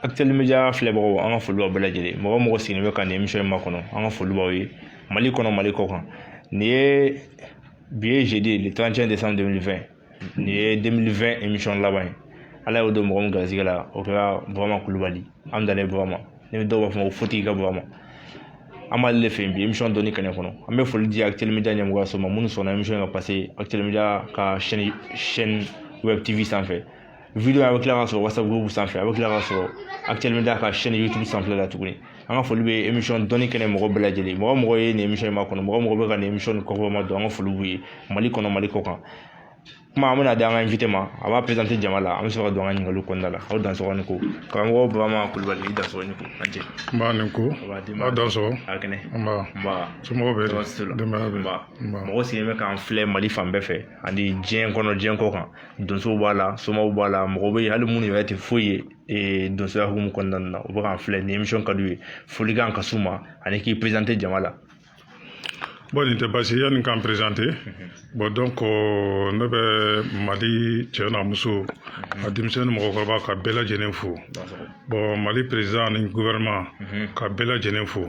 Actuel Media filɛbagaw, an ka foli b'aw bɛɛ lajɛlen. Mɔgɔ mɔgɔ sigilen bɛ ka nin émission in makɔnɔ, an ka foli b'aw ye Mali kɔnɔ, Mali kɔ kan. Nin ye bi ye jeudi le 31 décembre 2020. Nin ye 2020 émission laban ye. Ala y'o don mɔgɔ min garisɛgɛ la, o kɛra Burama Kulubali. An dalen Burama ni dɔw b'a fɔ ma ko Fotigi ka Burama. An b'ale de fɛ yen bi émission dɔnni kɛnɛ kɔnɔ. An bɛ foli di Actuel Media ɲɛmɔgɔyaso ma, minnu sɔnna émission ka passer Actuel Media ka chaîne web TV sanfɛ. Vidéo a bɛ tila ka sɔrɔ WhatsApp groupe sanfɛ, a bɛ tila ka sɔrɔ Actuel Media ka chaîne YouTube sanfɛla la tuguni. An ka foli bɛ émission dɔnni kɛnɛ mɔgɔ bɛɛ lajɛlen, mɔgɔ mɔgɔ ye nin émission in makɔnɔ, mɔgɔ mɔgɔ bɛ ka nin émission nin kɔkɔrɔma don. An ka foli b'u ye Mali kɔnɔ, Mali kɔ kan. Kuma an bɛna di an ka invité ma, a b'a présenter jama la, an bɛ sɔrɔ ka don an ka ɲininkaliw kɔnɔna la. Aw dansɔgɔ ni ko, karamɔgɔ Burama Kulubali, i dansɔgɔ ni ko an cɛ. N b'a ni ko. A dansɔgɔ. A kɛnɛ. Nba. Nba. Somɔgɔw bɛ Tɔɔrɔ tɛ la. Denbaya bɛ? Nba. Nba. Mɔgɔ sigilen bɛ k'an filɛ Mali fan bɛɛ fɛ ani diɲɛ kɔnɔ, diɲɛ kɔ kan. Donsow b'a la, somaw b'a la, mɔgɔw bɛ yen hali minnu yɛrɛ tɛ foyi ye donsoya hukumu kɔnɔna na, u bɛ k'an filɛ. Nin émission ka d'u ye. Folikan ka s'u ma ani k'i présenter jama la. Bon, nin tɛ baasi ye. Yanni k'an présenter, bon, donc ne bɛ Mali cɛ n'a muso, a denmisɛnnin ni mɔgɔkɔrɔba, ka bɛɛ lajɛlen fo. Bon, Mali président ni gouvernement, ka bɛɛ lajɛlen fo.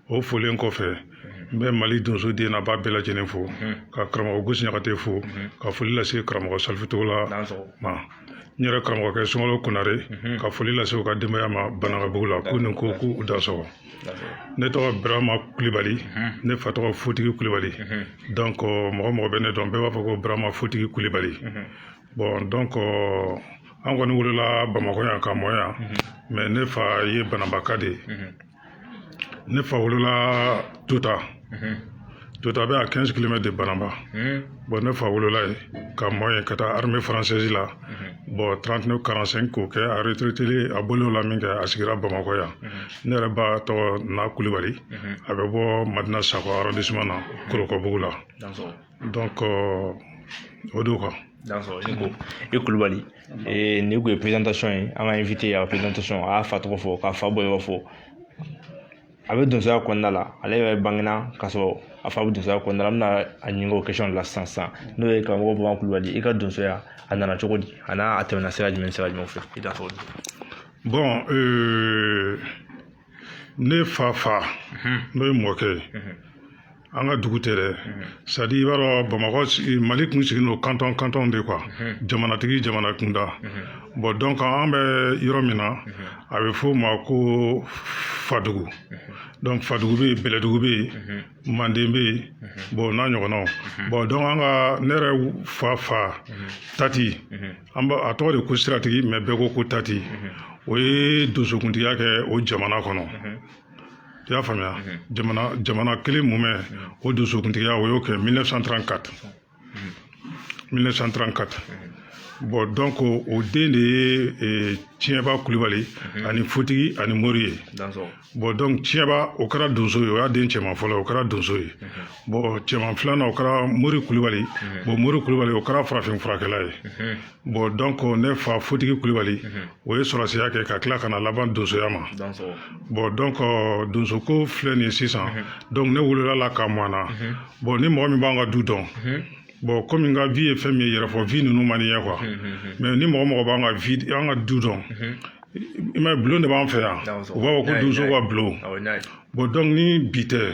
O folen kɔfɛ, n bɛ Mali donso den n'a ba bɛɛ lajɛlen fo, ka karamɔgɔ Gosi Ɲagate fo, ka foli lase karamɔgɔ Salifu Togola ma, n yɛrɛ karamɔgɔkɛ Sunkalo Konare, ka foli lase u ka denbaya ma Banankabugu la, k'u ni ko, k'u dansɔgɔ. Ne tɔgɔ Burama Kulibali, ne fa tɔgɔ Fotigi Kulibali. Donc mɔgɔ mɔgɔ bɛ ne dɔn, bɛɛ b'a fɔ ko Burama Fotigi Kulibali. Bon, donc an kɔni wolola Bamakɔ yan ka mɔ yan, mais ne fa ye Banabaka de ye. Ne fa wolola Tuta. Tuta bɛ à 15 km de Banamba. Bon, ne fa wolola yen ka mɔ yen ka taa armée française la. Bon, 39 45 k'o kɛ, a retraité, a bɔlen o la min kɛ, a sigira Bamakɔ yan. Ne yɛrɛ ba tɔgɔ Na Kulibali, a bɛ bɔ Madina Sakɔ arrondissement na, Korokɔbugu la. Donc o don quoi. Ni ko i Kulubali, nin kun ye présentation ye. An ka invité a présentation, a y'a fa tɔgɔ fɔ, k'a fa bɔ yɔrɔ fɔ, a bɛ donsoya kɔnɔna la. Ale yɛrɛ bangena k'a sɔrɔ a fa bɛ donsoya kɔnɔna la. An bɛna a ɲininka o question de la sisan sisan, n'o ye karamɔgɔ Burama Kulubali, i ka donsoya a nana cogo di, a n'a a tɛmɛna sira jumɛn ni sira jumɛn fɛ? I da sɔrɔ. Bon, ne fa fa, n'o ye mɔkɛ ye, an ka dugu tɛ dɛ, c'est à dire i b'a dɔn Bamakɔ, Mali kun sigilen don canton canton de quoi, jamanatigi, jamana kunda. Bon, donc an bɛ yɔrɔ min na, a bɛ f'o ma ko Fadugu. Donc Fadugu bɛ yen, Bɛlɛdugu bɛ yen, Manden bɛ yen, bon, n'a ɲɔgɔnnaw. Bon, donc an ka, ne yɛrɛ fa fa tati, an b'a a tɔgɔ de ko Siratigi, mais bɛɛ ko ko tati. O ye donsokuntigiya kɛ o jamana kɔnɔ, i y'a faamuya? Jamana jamana kelen mumɛ, o donsokuntigiya, o y'o kɛ 1934, 1934. Bon, donc o den de ye Tiɲɛba Kulibali ani Fotigi ani Mori ye. Bon, donc Tiɲɛba, o kɛra donso ye, o y'a den cɛman fɔlɔ, o kɛra donso ye. Bon, cɛman filanan, o kɛra Mori Kulibali. Bon, Mori Kulibali, o kɛra farafin furakɛla ye. Bon, donc ne fa Fotigi Kulibali, o ye sɔrɔsiya kɛ ka tila ka na laban donsoya ma. Bon, donc donsoko filɛ nin ye sisan. Donc ne wolola la ka mɔ na. Bon, ni mɔgɔ min b'an ka du dɔn, bon, komi n ka vie ye fɛn min ye, yɛrɛfɔ vie ninnu man di n ye quoi, mais ni mɔgɔ mɔgɔ b'an ka vie, an ka du dɔn, i m'a ye, bulon de b'an fɛ yan, u b'a fɔ ko donso ka bulon. Bon, donc ni bi tɛ,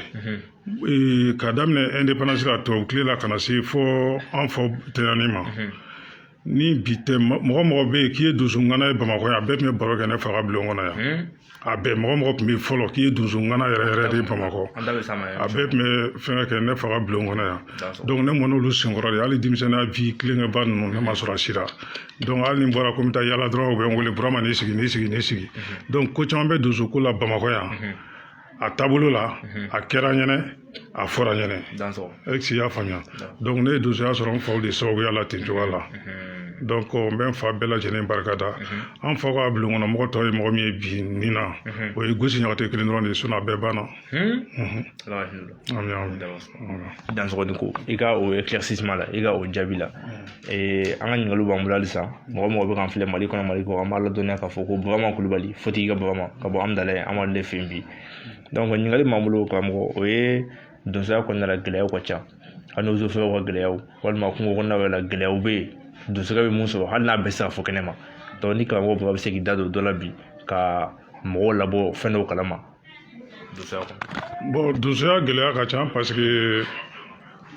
ka daminɛ indépendance la, tubabu tile la, ka na se fɔ an fɔ tɛnani ma, ni bi tɛ, mɔgɔ mɔgɔ bɛ yen k'i ye donso ŋana ye Bamakɔ yan, a bɛɛ tun bɛ baro kɛ ne fa ka bulon kɔnɔ yan. A bɛɛ, mɔgɔ mɔgɔ tun bɛ fɔlɔ k'i ye donso ŋana yɛrɛ yɛrɛ de ye Bamakɔ, a bɛɛ tun bɛ fɛn kɛ ne fa ka bulon kɔnɔ yan. Donc ne mɔn'olu senkɔrɔ de. Hali denmisɛnninya vie tulonkɛba ninnu, ne ma sɔrɔ a si la. Donc hali ni n bɔra ko n bɛ taa yala dɔrɔn, u bɛ n wele: "Burama, n'i sigi, n'i sigi, n'i sigi." Donc ko caman bɛ donso ko la Bamakɔ yan, a taabolo la, a kɛra ɲɛnɛ, a fɔra ɲɛnɛ. Est ce que i y'a faamuya? Donc ne ye donsoya sɔrɔ n faw de sababuya la ten cogoya la. Donc n bɛ n fa bɛɛ lajɛlen barika da. An fa ka bulon kɔnɔ mɔgɔ tɔ ye mɔgɔ min ye bi nin na, o ye Gosi Ɲagate kelen dɔrɔn de ye, sinon a bɛɛ banna. Ami ami. Dansɔgɔ ko i ka o éclaircissement la, i ka o jaabi la. An ka ɲininkaliw b'an bolo halisa. Mɔgɔ mɔgɔ bɛ k'an filɛ Mali kɔnɔ, Mali kɔ, an b'a ladɔnniya k'a fɔ ko Burama Kulubali, Fotigi ka Burama, ka bɔ Amudalayi, an b'ale de fɛ yen bi. Donc ɲininkali b'an bolo, karamɔgɔ, o ye donsoya kɔnɔna la, gɛlɛyaw ka ca, hali n'o ka gɛlɛyaw walima kungo kɔnɔnaw la, gɛlɛyaw bɛ yen, donsokɛ bɛ mun sɔrɔ, hali n'a bɛɛ tɛ se ka fɔ kɛnɛ ma. Donc ni karamɔgɔ Baba bɛ se k'i da don dɔ la bi ka mɔgɔw labɔ fɛn dɔw kalama donsoya kɔnɔ. Bon, donsoya gɛlɛya ka ca, parce que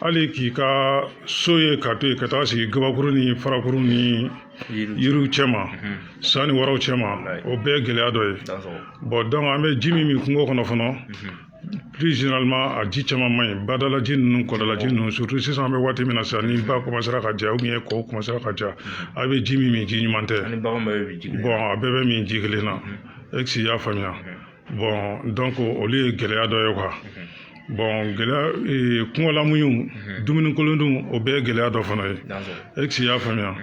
hali k'i ka so ye ka to yen ka taa sigi gabakuru ni farakuru ni yiriw cɛma, san ni waraw cɛma, o bɛɛ ye gɛlɛya dɔ ye. Bon, donc an bɛ ji min min kungo kɔnɔ fana, plus généralement a ji caman man ɲi, badalaji ninnu, kɔdalaji ninnu, surtout sisan an bɛ waati min na sisan, ni ba commencera ka ja ou bien kɔw commencera ka ja, a bɛ ji min min, ji ɲuman tɛ. Bon, a bɛɛ bɛ min ji kelen na, est-ce que i y'a faamuya? Bon, donc olu ye gɛlɛya dɔ ye quoi. Bon, gɛlɛya, kungolamuɲu, dumuni kolon dun, o bɛɛ ye gɛlɛya dɔ fana ye, est-ce que i y'a faamuya?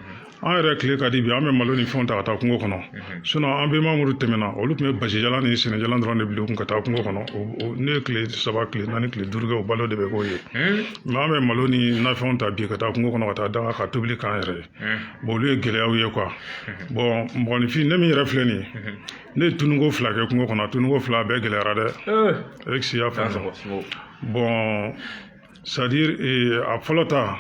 An yɛrɛ tile ka di bi, an bɛ malo ni fɛnw ta ka taa kungo kɔnɔ. Sinon an bɛnba minnu tɛmɛna, olu tun bɛ basijalan ni sɛnɛjalan dɔrɔn de bila u kun ka taa kungo kɔnɔ. Ne ye tile 3, tile 4, tile 5 kɛ, o balo de bɛ k'o ye. Mais an bɛ malo ni nafɛnw ta bi ka taa kungo kɔnɔ ka taa daga ka tobili k'an yɛrɛ ye. Bon, olu ye gɛlɛyaw ye quoi. Bon, mɔgɔninfin, ne min yɛrɛ filɛ nin ye, ne ye tunuko 2 kɛ kungo kɔnɔ. Tunuko 2 bɛɛ gɛlɛyara dɛ, est-ce que i y'a faamuya? Bon, c'est à dire a fɔlɔ ta,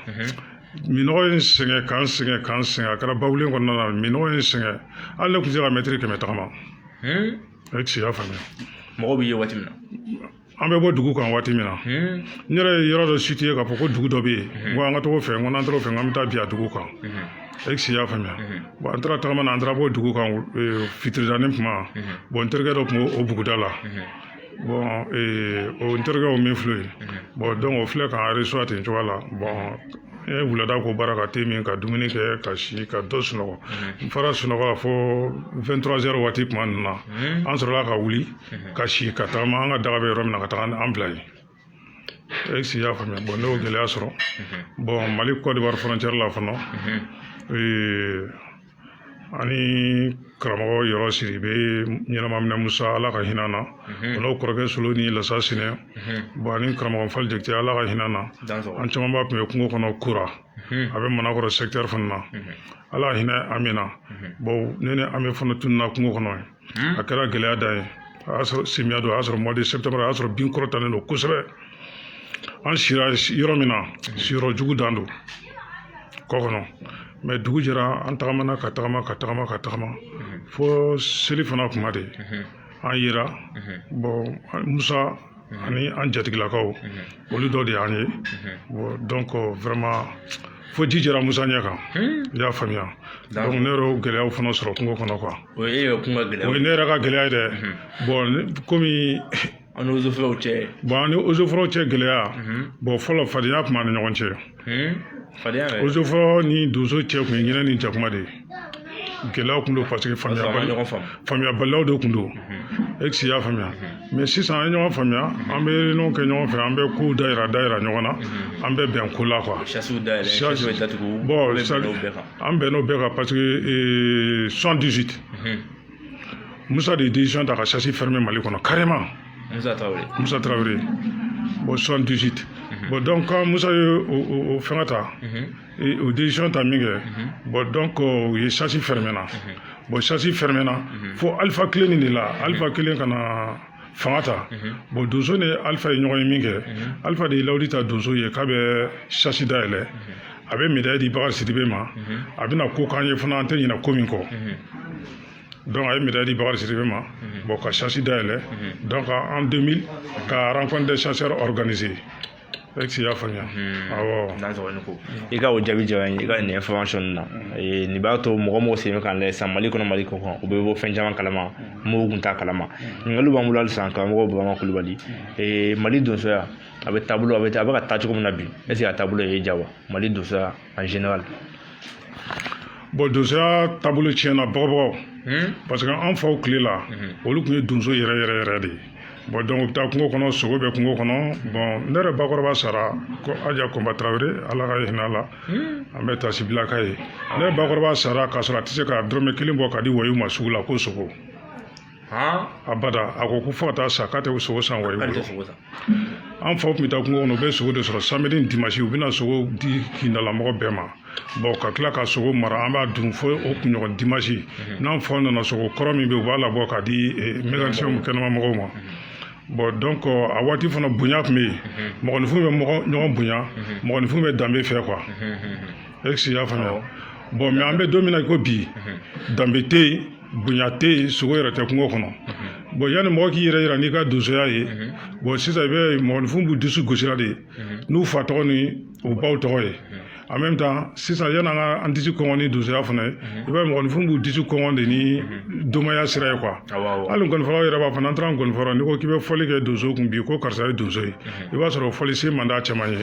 minɔgɔ ye n sɛgɛn, k'an sɛgɛn, k'an sɛgɛn. A kɛra bawulen kɔnɔna na, minɔgɔ ye n sɛgɛn, hali ne tun tɛ se ka mɛtiri 100 tagama, est-ce que i y'a faamuya? Mɔgɔw b'i ye waati min na? An bɛ bɔ dugu kan waati min na, n yɛrɛ ye yɔrɔ dɔ situé k'a fɔ ko dugu dɔ bɛ yen, n ko an ka t'o fɛ, n ko n'an taara o fɛ, n k'an bɛ taa bin a dugu kan, est-ce que i y'a faamuya? Bon, an taara tagama na, an taara bɔ dugu kan fitiridanin kuma. Bon, n terikɛ dɔ tun b'o buguda la. Bon, o n terikɛ o min filɛ ye, bon, donc o filɛ k'an reçoit ten cogoya la. Bon, n ye wulada ko baara ka te min, ka dumuni kɛ, ka si, ka dɔ sunɔgɔ. N fara sunɔgɔ la fo 23 heures waati tuma ninnu na, an sɔrɔla ka wuli ka si ka tagama an ka daga bɛ yɔrɔ min na, ka taga an bila yen, est-ce que i y'a faamuya? Bon, ne y'o gɛlɛya sɔrɔ. Bon, Mali Côte d'Ivoire frontière la fana, ani karamɔgɔ Yɔrɔ Sidibe, ɲɛnamaminɛ Musa, Ala ka hinɛ na, o n'o kɔrɔkɛ Solo ni Lasa Sinɛ. Bon, ani karamɔgɔ Fali Jakite, Ala ka hinɛ na, an camanba tun bɛ kungo kɔnɔ Kura, a bɛ Manakɔrɔ secteur fana na, Ala ka hinɛ Amina. Bon, ne ni Ami fana tununa kungo kɔnɔ yen. A kɛra gɛlɛya dan ye. A y'a sɔrɔ samiya don, a y'a sɔrɔ mois de septembre, a y'a sɔrɔ bin kɔrɔtalen don kosɛbɛ. An sira yɔrɔ min na, siyɔrɔ jugu dan don kɔ kɔnɔ. Mais dugu jɛra, an tagamana ka tagama, ka tagama, ka tagama fo seli fana kuma de an yera. Bon, Musa ani an jatigilakaw, olu dɔ de y'an ye. Bon, donc vraiment fo ji jɛra Musa ɲɛ kan, i y'a faamuya? Donc ne yɛrɛ y'o gɛlɛyaw fana sɔrɔ kungo kɔnɔ quoi. O ye e yɛrɛ kun ka gɛlɛya? O ye ne yɛrɛ ka gɛlɛya ye dɛ. Bon, komi an ni ozofɛw cɛ. Bon, an ni ozofɔrɔw cɛ gɛlɛya. Bon, fɔlɔ fadenya tun b'an ni ɲɔgɔn cɛ. Fadenya yɛrɛ. Ozofɔrɔ ni donso cɛ tun ye ɲinɛ ni jakuma de ye. Gɛlɛyaw tun don, parce que faamuyabaliyaw de tun don, est-ce que i y'a faamuya? Mais sisan an ye ɲɔgɔn faamuya, an bɛ réunion kɛ ɲɔgɔn fɛ, an bɛ kow dayira ɲɔgɔn na, an bɛ bɛn ko la quoi. Bon, an bɛnn'o bɛɛ kan, parce que 78, Musa de ye décision ta ka chasse fermer Mali kɔnɔ carrément. Musa Traoré. Musa Traoré. Bon, 78. Bon, donc quand Musa ye o fɛngɛ ta, o décision ta min kɛ, bon, donc u ye chasse fermer na. Bon, chasse fermer na fo Alpha kelen nin de la, Alpha kelen ka na fanga ta. Bon, donso ni Alpha ye ɲɔgɔn ye min kɛ, Alpha de ye lawuli ta donso ye k'a bɛ chasse dayɛlɛ, a bɛ médaille di Bakari Sidibe ma, a bɛna ko k'an ye fana, an tɛ ɲinɛ ko min kɔ. Donc a ye médaille di Bakari Sidibe ma, bon, ka chasse dayɛlɛ. Donc en 2000, ka rencontre des chasseurs organisée, est-ce que i y'a faamuya? Awɔ. I ka o jaabi diyara n ye, i ka nin information na. Nin b'a to mɔgɔ mɔgɔ sen bɛ k'an lajɛ sisan Mali kɔnɔ, Mali kɔ kan, u bɛ bɔ fɛn caman kalama m'o kun t'a kalama. Ɲininkaliw b'an bolo halisa, karamɔgɔ Burama Kulubali. Mali donsoya a bɛ taabolo, a bɛ a bɛ ka taa cogo min na bi, est ce que a taabolo ye ja wa, Mali donsoya en général? Bon, donsoya taabolo tiɲɛna bɔgɔbɔgɔ, parce que an faw tile la, olu tun ye donso yɛrɛ yɛrɛ yɛrɛ de ye. Bon, donc u bɛ taa kungo kɔnɔ, sogo bɛ kungo kɔnɔ. Bon, ne yɛrɛ bakɔrɔba sara ko Aja Kɔnba Tarawele, Ala ka hinɛ a la, an bɛ tasibila k'a ye. Ne yɛrɛ bakɔrɔba sara k'a sɔrɔ a tɛ se ka dɔrɔmɛ kelen bɔ ka di wayiw ma sugu la ko sogo. Abada, a ko ko fo ka taa sa k'a tɛ sogo san wayiw bolo. An faw tun bɛ taa kungo kɔnɔ, u bɛ sogo de sɔrɔ samedi ni dimanche, u bɛna sogo di kindalamɔgɔ bɛɛ ma. Bon, ka tila ka sogo mara, an b'a dun fo o kunɲɔgɔn dimanche. N'an faw nana, sogo kɔrɔ min bɛ yen, u b'a labɔ k'a di mécanicien kɛnɛma mɔgɔw ma. Bon, donc a waati fana bonya tun bɛ yen, mɔgɔninfin bɛ ɲɔgɔn bonya, mɔgɔninfin bɛ danbe fɛ quoi, est ce que i y'a faamuya? Bon, mais an bɛ don min na ko bi, danbe tɛ yen, bonya tɛ yen, sogo yɛrɛ tɛ kungo kɔnɔ. Bon, yanni mɔgɔ k'i yɛrɛ yira n'i ka donsoya ye, bon, sisan i bɛ mɔgɔninfin b'u dusu gosira de n'u fa tɔgɔ ni u baw tɔgɔ ye. En même temps, sisan yanni an ka an disi kɔngɔ ni donsoya fana ye, i b'a ye mɔgɔninfin b'u disi kɔngɔ de ni domaya sira ye quoi. Hali nkɔnifɔlaw yɛrɛ b'a fɔ, n'an taara nkɔnifɔyɔrɔ, n'i ko k'i bɛ fɔli kɛ donso kun bi ko karisa ye donso ye, i b'a sɔrɔ fɔli sen man d'a caman ye.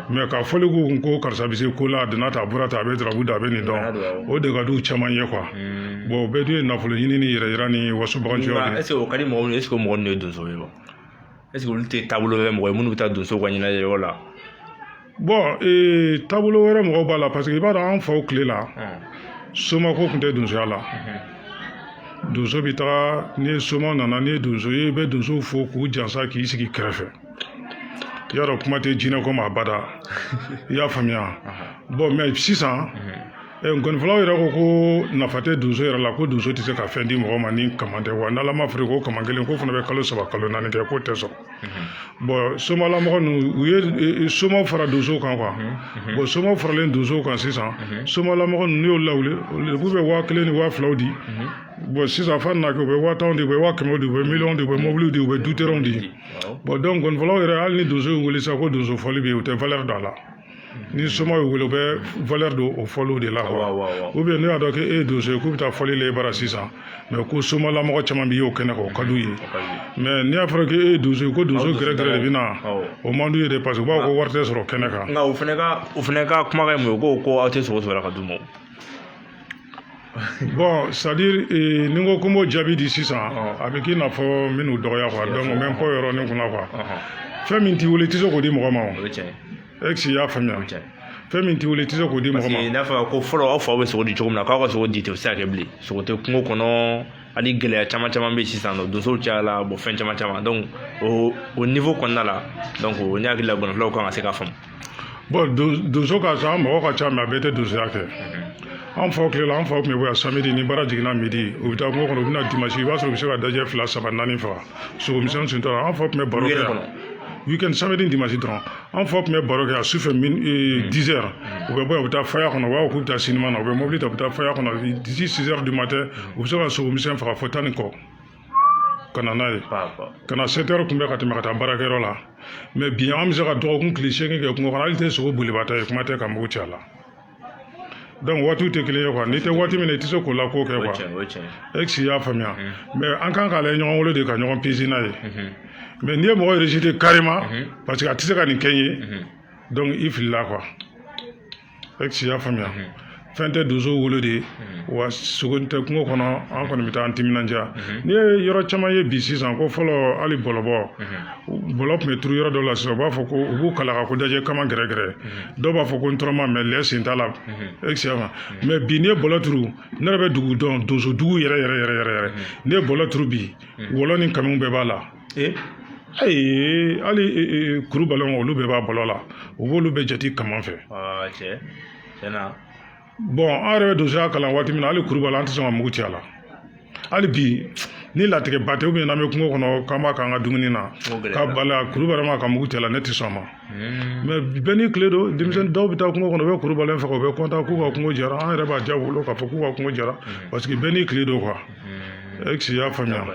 Mais ka fɔli k'u kun ko karisa bɛ se ko la, a donna tan, a bɔra tan, a bɛ darabu da, a bɛ nin dɔn, o de ka d'u caman ye quoi. Bon, o bɛɛ dun ye nafolo ɲini ni yɛrɛ yira ni wasobaganciya de ye. Est ce que o ka di mɔgɔ minnu ye? Est ce que o mɔgɔ ninnu ye donso ye wa? Est ce que olu tɛ taabolo wɛrɛ mɔgɔ ye minnu bɛ taa donsow ka ɲɛnajɛ yɔrɔ la? Bon, taabolo wɛrɛ mɔgɔw b'a la, parce que i b'a dɔn, an faw tile la, somako tun tɛ donsoya la. Donso bɛ taga, ni soma nana, ni ye donso ye, i bɛ donso fo k'u jansa k'i sigi kɛrɛfɛ. I y'a dɔn, kuma tɛ jinɛ ko ma abada, i y'a faamuya. Bon, mais sisan nkɔnifɔlaw yɛrɛ ko ko nafa tɛ donso yɛrɛ la, ko donso tɛ se ka fɛn di mɔgɔ ma ni kaman tɛ. Wa n'Ala ma fili, ko kaman kelen ko fana bɛ kalo 3, kalo 4 kɛ, k'o tɛ sɔrɔ. Bon, somalamɔgɔ ninnu, u ye somaw fara donsow kan quoi. Bon, somaw faralen donsow kan sisan, somalamɔgɔ ninnu, n'u y'olu lawuli, k'u bɛ 1000 ni 2000 di. Bon, sisan f'a nana kɛ u bɛ 50 000 di, u bɛ 100 000 di, u bɛ miliyɔn di, u bɛ mɔbiliw di, u bɛ dutɛrɛnw di. Bon, donc nkɔnifɔlaw yɛrɛ, hali ni donso y'u wele sisan ko donso fɔli bɛ yen, u tɛ valeur don a la. Ni soma y'u wele, u bɛ valeur don o fɔliw de la quoi. Ou bien n'u y'a dɔn k'e ye donso ye, k'u bɛ taa fɔli la e bara sisan, mais ko somalamɔgɔ caman bɛ ye o kɛnɛ kan, o ka d'u ye. Mais n'i y'a fɔra k'e ye donso ye, ko donso gɛrɛgɛrɛ de bɛ na, o man d'u ye dɛ, parce que u b'a fɔ ko wari tɛ sɔrɔ kɛnɛ kan. Nka o fana ka kumakan ye mun ye? Ko aw tɛ sogo sɔrɔ ka d'u ma. Bon, c'est à dire, ni n ko ko n b'o jaabi di sisan, a bɛ k'i n'a fɔ n bɛ n'u dɔgɔya quoi. Donc n bɛ n kɔ yɔrɔnin kunna quoi. Fɛn min t'i wele, i tɛ se k'o di mɔgɔ ma. O O ye tiɲɛ ye. Est ce que i y'a faamuya? Fɛn min t'i wele, i tɛ se k'o di mɔgɔ Parce ma. que n'a fɔra ko fɔlɔ aw faw bɛ sogo di cogo min na, k'aw ka sogo di ten, o tɛ se ka kɛ bilen. Sogo tɛ kungo kɔnɔ, hali gɛlɛya caman caman bɛ yen sisan nɔ, donsow cayala, bon, fɛn caman caman. Donc o niveau kɔnɔna la, donc ne hakili la, gɔnɔfilaw kan ka se ka faamu. Bon, donso ka ca, mɔgɔ ka ca, mais a bɛɛ tɛ donsoya kɛ. An faw tile la, an faw tun bɛ bɔ yan samedi, ni baara jiginna midi, u bɛ taa kungo kɔnɔ, u bɛ na dimanche, i b'a sɔrɔ u bɛ se ka dajɛ fila, saba, naani faga, sogomisɛnnin sun t'a la. An faw tun bɛ baro kɛ yan weekend, samedi ni dimanche dɔrɔn. An faw tun bɛ baro kɛ yan sufɛ min 10 heures, u bɛ bɔ yan, u bɛ taa faya kɔnɔ, u b'a fɔ k'u bɛ taa cinéma na, u bɛ mobili ta, u bɛ taa faya kɔnɔ. D'ici 6 heures du matin, u bɛ se ka sogomisɛn faga fo 10 ni kɔ ka na n'a ye, ka na 7 heures kunbɛ ka tɛmɛ ka taa baarakɛyɔrɔ la. Mais bi, an bɛ se ka dɔgɔkun tile 8 kɛ kungo kɔnɔ, hali tɛ sogo bolibata ye, kuma tɛ ka mugu ci a la. Donc waatiw tɛ kelen ye quoi. N'i tɛ waati min na, i tɛ se k'o la ko kɛ quoi. Est ce que i y'a faamuya? Mais an kan k'a lajɛ ɲɔgɔn wolo de ka ɲɔgɔn pisi n'a ye. Mais n'i ye mɔgɔ rejeter carrément parce que a tɛ se ka nin kɛ n ye, donc i filila quoi. Est ce que i y'a faamuya? Fɛn tɛ donso wolo de ye wa, sogo tɛ kungo kɔnɔ, an kɔni bɛ taa an timinandiya. N'i ye yɔrɔ caman ye bi sisan, ko fɔlɔ hali bɔlɔbɔ, bɔlɔ tun bɛ turu yɔrɔ dɔw la, sisan u b'a fɔ ko u b'u kala ko dajɛ kama gɛrɛgɛrɛ, dɔw b'a fɔ ko ntɔrɔma, mais lɛ sen t'a la. Est ce que mais bi, n'i ye bɔlɔ turu, ne yɛrɛ bɛ dugu dɔn, donso dugu yɛrɛ yɛrɛ yɛrɛ yɛrɛ yɛrɛ, n'i ye bɔlɔ turu bi, wɔlɔ ni kamiw bɛɛ b'a la. Ayi, hali kuru balon, olu bɛɛ b'a bɔlɔ la, u b'olu bɛɛ jate kaman fɛ. Bon, an yɛrɛ bɛ donsoya kalan waati min na, hali kurubali, an tɛ sɔn ka mugu ci a la. Hali bi, ni latigɛba tɛ, n'an bɛ kungo kɔnɔ k'an b'a k'an ka dumuni na, ka bala kurubali ma ka mugu ci a la, ne tɛ sɔn a ma. Mais bɛɛ n'i tile don. Denmisɛnnin dɔw bɛ taa kungo kɔnɔ, u bɛ kurubalen faga, u bɛ content k'u ka kungo jara. An yɛrɛ b'a diya u bolo k'a fɔ k'u ka kungo jara, parce que bɛɛ n'i tile don quoi. Est ce que i y'a faamuya?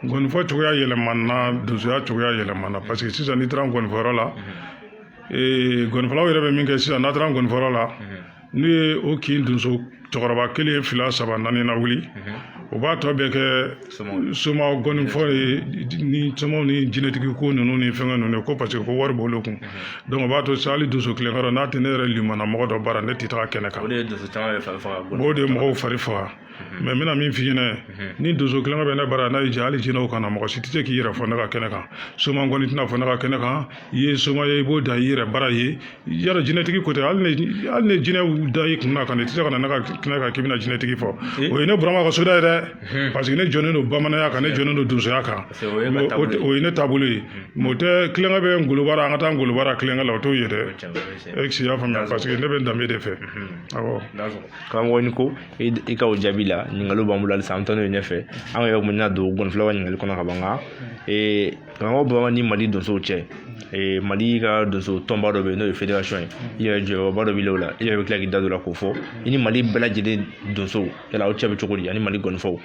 Nkɔnifɔ cogoya yɛlɛmana, donsoya cogoya yɛlɛmana, parce que sisan n'i taara nkɔnifɔyɔrɔ la, gɔnifɔlaw yɛrɛ bɛ min kɛ sisan, n'a taara nkɔnifɔyɔrɔ la, n'u ye o kin donso cɛkɔrɔba kelen, fila, saba, naani na wuli, u b'a tɔ bɛɛ kɛ soma gɔnifɔ ye, ni somaw ni jinɛtigi ko ninnu ni fɛngɛ ninnu, ko parce que ko wari b'olu kun. Donc o b'a to sa, hali donso kelen kɔrɔ, n'a tɛ ne yɛrɛ limana mɔgɔ dɔ baara, ne tɛ taga kɛnɛ kan. O de ye donso caman bɛ fari faga. O de ye mɔgɔw fari faga. Mais n bɛna min f'i ɲɛna, ni donso kelen bɛ ne bara, n'a y'i diya, hali jinɛw kana, mɔgɔ si tɛ se k'i yɛrɛ fɔ ne ka kɛnɛ kan. Soma kɔni tɛna fɔ ne ka kɛnɛ kan. I ye soma ye, i b'o da i yɛrɛ bara ye. Yala jinɛtigi ko tɛ, hali ni jinɛw da i kun na ka na, i tɛ se ka na ne ka kɛnɛ kan k'i bɛna jinɛtigi fɔ. O ye ne Burama ka soda ye dɛ, parce que ne jɔnnen don bamananya kan, ne jɔnnen don donsoya kan, o ye ne taabolo ye. Mais o tɛ kilenkɛ bɛ ngolobara, an ka taa ngolobara kilenkɛ la, o t'o ye dɛ. Est ce que i y'a faamuya? Parce que ne bɛ n danbe de fɛ, awɔ. Karamɔgɔ, ni ko i ka o jaabi la, ɲininkaliw b'an bolo halisa, an bɛ taa n'o ye ɲɛfɛ. An yɛrɛ kun bɛna don gɔnifila ka ɲininkali kɔnɔ ka ban. Nka karamɔgɔ Burama, ni Mali donsow cɛ Mali ka donso tɔnba dɔ bɛ yen, n'o ye fédération ye. I yɛrɛ jɔyɔrɔba dɔ b'i la o la. I yɛrɛ bɛ tila k'i da don o la k'o fɔ. I ni Mali bɛɛ lajɛlen donsow, yala aw cɛ bɛ cogo di, ani Mali gɔnifɔw?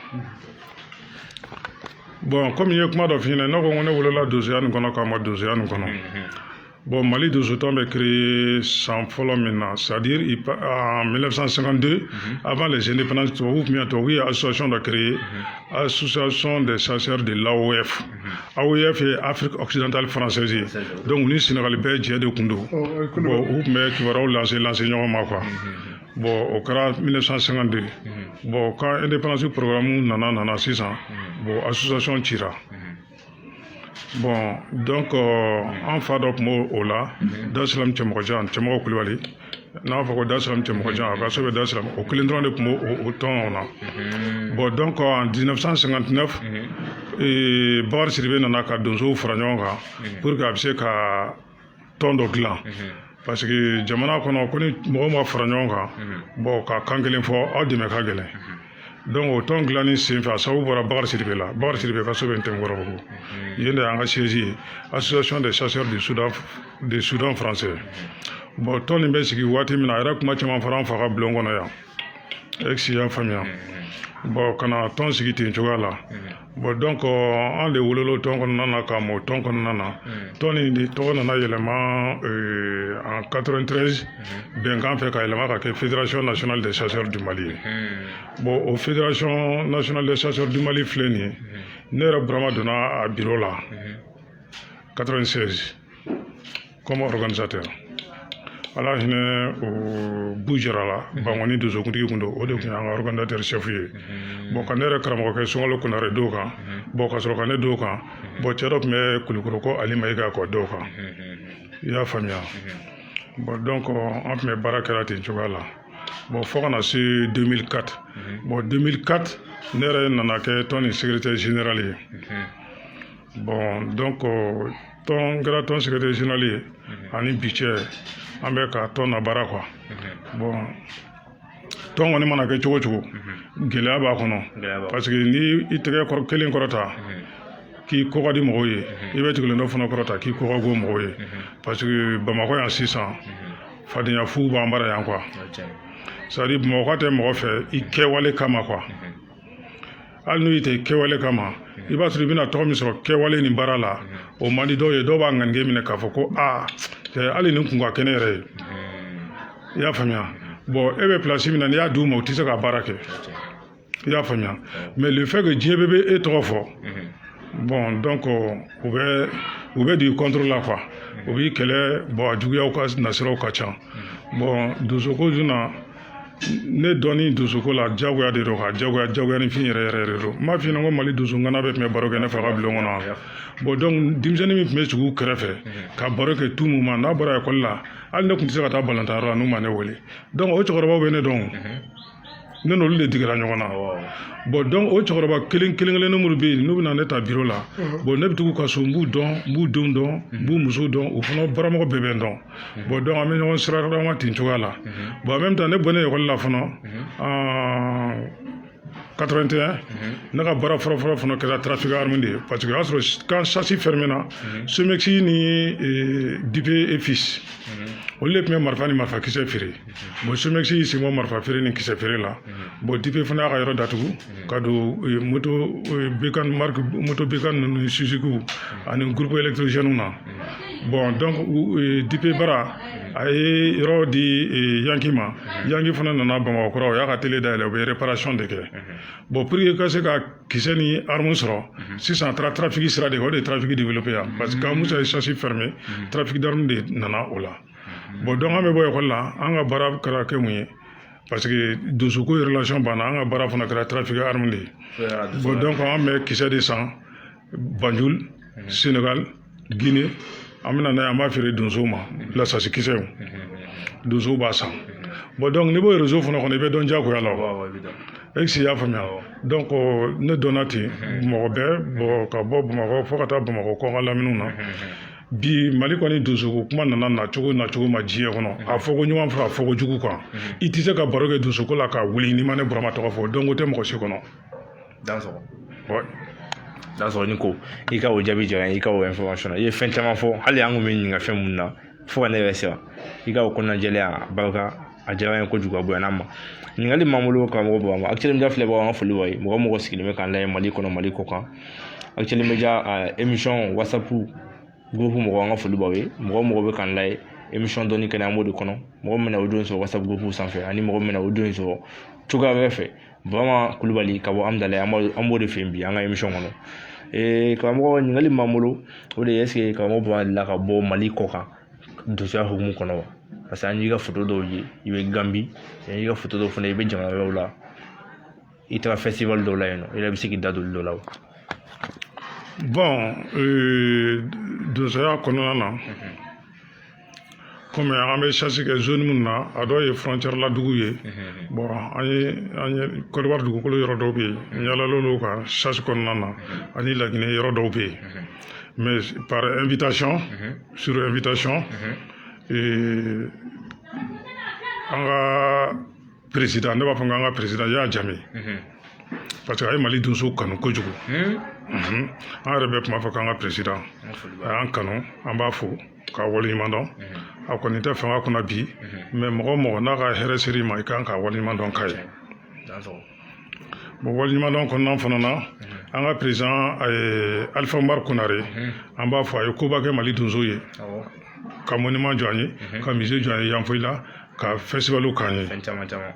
Bon, komi i ye kuma dɔ f'i ɲɛna, ne ko ne wolola donsoya nin kɔnɔ ka ma donsoya nin kɔnɔ. Bon, Mali donsotɔn bɛ créé san fɔlɔ min na, c'est-à-dire en 1952, avant les indépendances, tubabuw tun bɛ yan. Tubabu ye association dɔ créé, Association des chasseurs de l'AOF. AOF ye Afrique occidentale française ye. Donc u ni Sénégal bɛɛ jɛ de kun don. Bon, u tun bɛ kibaruyaw lancer ɲɔgɔn ma quoi. Bon, o kɛra 1952. Bon, quand indépendance programme nana sisan, bon, association cira. Bon, donc an fa dɔ tun b'o o la, Dasalam Cɛmɔgɔjan, Cɛmɔgɔ Kulibali n'a fɔ ko Dasalam Cɛmɔgɔjan, a ka so bɛ Dasalam. O kelen dɔrɔn de tun b'o o tɔn na. Bon, donc en 1959, Bakari Sidibe nana ka donsow fara ɲɔgɔn kan pour que a bɛ se ka tɔn dɔ dilan, parce que jamana kɔnɔ ko ni mɔgɔw ma fara ɲɔgɔn kan, bon, ka kan kelen fɔ, aw dɛmɛ ka gɛlɛn. Donc o tɔn dilanni senfɛ, a sababu bɔra Bakari Sidibe la. Bakari Sidibe ka so bɛ Ntɛmukɔrɔbugu, yen de y'an ka siège ye, Association des chasseurs du Soudan, du Soudan français. Bon, tɔn nin bɛ sigi waati min na, a yɛrɛ kuma caman fɔra an fa ka bulon kɔnɔ yan, est-ce que i y'a faamuya? Bon, ka na tɔn sigi ten cogoya la. Bon, donc an de wolola tɔn kɔnɔna na ka mɔ tɔn kɔnɔna na. Tɔn nin de tɔgɔ nana yɛlɛma en 93 bɛnkan fɛ, ka yɛlɛma ka kɛ Fédération nationale des chasseurs du Mali ye. Bon, o Fédération nationale des chasseurs du Mali filɛ nin ye, ne yɛrɛ Burama donna a bureau la 96 comme organisateur. Ala hinɛ o Bu Jara la, Bankɔni donsokuntigi kun don, o de tun y'an ka organisateur chef ye. Bon, ka ne yɛrɛ karamɔgɔkɛ Sunkalo Konare dɔw kan. Bon, ka sɔrɔ ka ne dɔw kan. Bon, cɛ dɔ tun bɛ Kulukoro ko Ali Mayiga kɔ dɔw kan, i y'a faamuya? Bon, donc an tun bɛ baara kɛra ten cogoya la. Bon, fo ka na se 2004. Bon, 2004, ne yɛrɛ nana kɛ tɔn ni secrétaire général ye. Bon, donc tɔn kɛra tɔn secrétaire général ye. Ani bi cɛ, an bɛ ka tɔn na baara quoi. Bon, tɔn kɔni mana kɛ cogo cogo, gɛlɛya b'a kɔnɔ, parce que ni i tɛgɛ kelen kɔrɔta k'i ko ka di mɔgɔw ye, i bɛ tigɛlen dɔ fana kɔrɔta k'i ko ka go mɔgɔw ye, parce que Bamakɔ yan sisan, fadenya fu b'an bara yan quoi. C'est à dire Bamakɔ tɛ mɔgɔ fɛ i kɛwale kama quoi. Hali n'u tɛ kɛwale kama, i b'a sɔrɔ i bɛna tɔgɔ min sɔrɔ kɛwale nin baara la, o man di dɔw ye. Dɔw b'a ŋaniye minɛ k'a fɔ ko aa, hali nin kun ka kɛnɛ yɛrɛ ye, i y'a faamuya? Bon, e bɛ place min na, n'i y'a d'u ma, u tɛ se ka baara kɛ, i y'a faamuya? Mais le fait que diɲɛ bɛɛ bɛ e tɔgɔ fɔ, bon, donc u bɛ don i contre la quoi, u b'i kɛlɛ. Bon, a juguyaw ka nasiraw ka ca. Bon, donsoko dun na, ne dɔnni donsoko la, diyagoya de don, ka diyagoya, diyagoya ni fin yɛrɛ yɛrɛ de don. N m'a f'i ɲɛna ko Mali donso ŋana bɛɛ tun bɛ baro kɛ ne fa ka bulon kɔnɔ. Bon, donc denmisɛnnin min tun bɛ sigi u kɛrɛfɛ ka baro kɛ tout moment, n'a bɔra ekɔli la, hali ne tun tɛ se ka taa balɔntanyɔrɔ la n'u ma ne wele. Donc o cɛkɔrɔbaw bɛ ne dɔn, ne n'olu de digira ɲɔgɔn na. Bon, donc o cɛkɔrɔba kelen kelen kelen minnu bɛ yen, n'u bɛna ne ta bureau la, bon, ne bɛ tugu ka so, n b'u dɔn, n b'u denw dɔn, n b'u musow dɔn, u fana baramɔgɔ bɛɛ bɛ n dɔn. Bon, donc an bɛ ɲɔgɔn sira ten cogoya la. Bon, en même temps, ne bɔnnen ekɔli la fana en 81, ne ka baara fɔlɔ-fɔlɔ fana kɛra trafic arme de ye, parce que o y'a sɔrɔ quand chasse fermé na, Somex ni Dupé et Fils, olu de tun bɛ marifa ni marifa kisɛ feere. Bon, Somex y'i sen bɔ marifa feere ni kisɛ feere la. Bon, Dupé fana y'a ka yɔrɔ datugu ka don moto Bécane, marque moto Bécane ninnu ni Suzuki ani groupe électrogène na. Bon, donc Dupé bara a ye yɔrɔ di Yanki ma. Yanki fana nana Bamakɔ kura, o y'a ka télé dayɛlɛ, u bɛ réparation de kɛ. Bon, pour que ka se ka kisɛ ni arme sɔrɔ sisan, a taara trafic sira de kan, o de ye trafic développé yan, parce que quand Musa ye chasse fermé, trafic d'arme de nana o la. Bon, donc an bɛ bɔ ekɔli la, an ka baara kɛra kɛ mun ye? Parce que donsoko relation banna, an ka baara fana kɛra trafic arme de ye. Bon, donc an bɛ kisɛ de san Banjul, Sénégal, Guinée, an bɛ na n'a ye, an b'a feere donsow ma, lasasi kisɛw, donsow b'a san. Bon, donc n'i b'o réseau fana kɔnɔ, i bɛ dɔn diyagoya la o. Est-ce que i y'a faamuya? Donc ne dɔnna ten mɔgɔ bɛɛ. Bon, ka bɔ Bamakɔ fo ka taa Bamakɔ kɔkan laminiw na. Bi Mali kɔni, donsoko kuma nana nacogo nacogo ma diɲɛ kɔnɔ, a fɔ ko ɲuman fɔ, a fɔ ko jugu kan, i tɛ se ka baro kɛ donsoko la ka wuli n'i ma ne Burama tɔgɔ fɔ. Donc o tɛ mɔgɔ si kɔnɔ. Dansɔgɔ. Ouais. N'a sɔrɔ ni ko i ka o jaabi diyara n ye, i ka o information na, i ye fɛn caman fɔ. Hali an kun bɛ ɲininka fɛn mun na fo ka ne yɛrɛ siran, i ka o kɔnɔna jɛlenya barika, a diyara n ye kojugu, a bonyana n ma. Ɲininkali min b'an bolo, karamɔgɔ Burama, Actuel Media filɛbagaw, an ka foli b'aw ye. Mɔgɔ mɔgɔ sigilen bɛ k'an lajɛ Mali kɔnɔ, Mali kɔ kan, Actuel Media émission WhatsApp groupe mɔgɔw, an ka foli b'aw ye. Mɔgɔ mɔgɔ bɛ k'an lajɛ émission dɔnni kɛnɛ, an b'o de kɔnɔ. Mɔgɔ min bɛna audio in sɔrɔ WhatsApp groupe sanfɛ, ani mɔgɔ min bɛna audio in sɔrɔ cogoya wɛrɛ fɛ, Burama Kulubali ka bɔ Amudalayi, an b'o de fɛ yen bi an ka émission kɔnɔ. Karamɔgɔ, ɲininkali min b'an bolo, o de ye: est ce que karamɔgɔ Burama delila ka bɔ Mali kɔ kan donsoya hukumu kɔnɔ wa? Parce que an y'i ka photo dɔw ye, i bɛ Gambi, an y'i ka photo dɔw fana, i bɛ jamana wɛrɛw la, i taara festival dɔw la yen nɔ. I yɛrɛ bɛ se k'i da don olu dɔw la wa? Bon, donsoya kɔnɔna na, komi an bɛ chasse kɛ zone minnu na, a dɔw ye frontière la dugu ye. Bon, an ye Côte d'Ivoire dugukolo yɔrɔ dɔw bɛ yen, n yaalalen ka chasse kɔnɔna na, ani Laginɛ yɔrɔ dɔw bɛ yen, mais par invitation, sur invitation. An ka président, ne b'a fɔ k'an ka président Yaya Jammeh, parce que a ye Mali donso kanu kojugu. An yɛrɛ bɛɛ tun b'a fɔ k'an ka président a y'an kanu, an b'a fo k'a waleɲuman dɔn. A kɔni tɛ fanga kunna bi, mais mɔgɔ o mɔgɔ n'a ka hɛrɛ ser'i ma, i kan k'a waleɲuman dɔn k'a ye. Bon, waleɲuman dɔn kɔnɔna fana na, an ka président Alpha Umaru Konare, an b'a fɔ a ye koba kɛ Mali donso ye, ka monument jɔ an ye, ka musée jɔ an ye Yanfolila, ka festival k'an ye. Fɛn caman caman.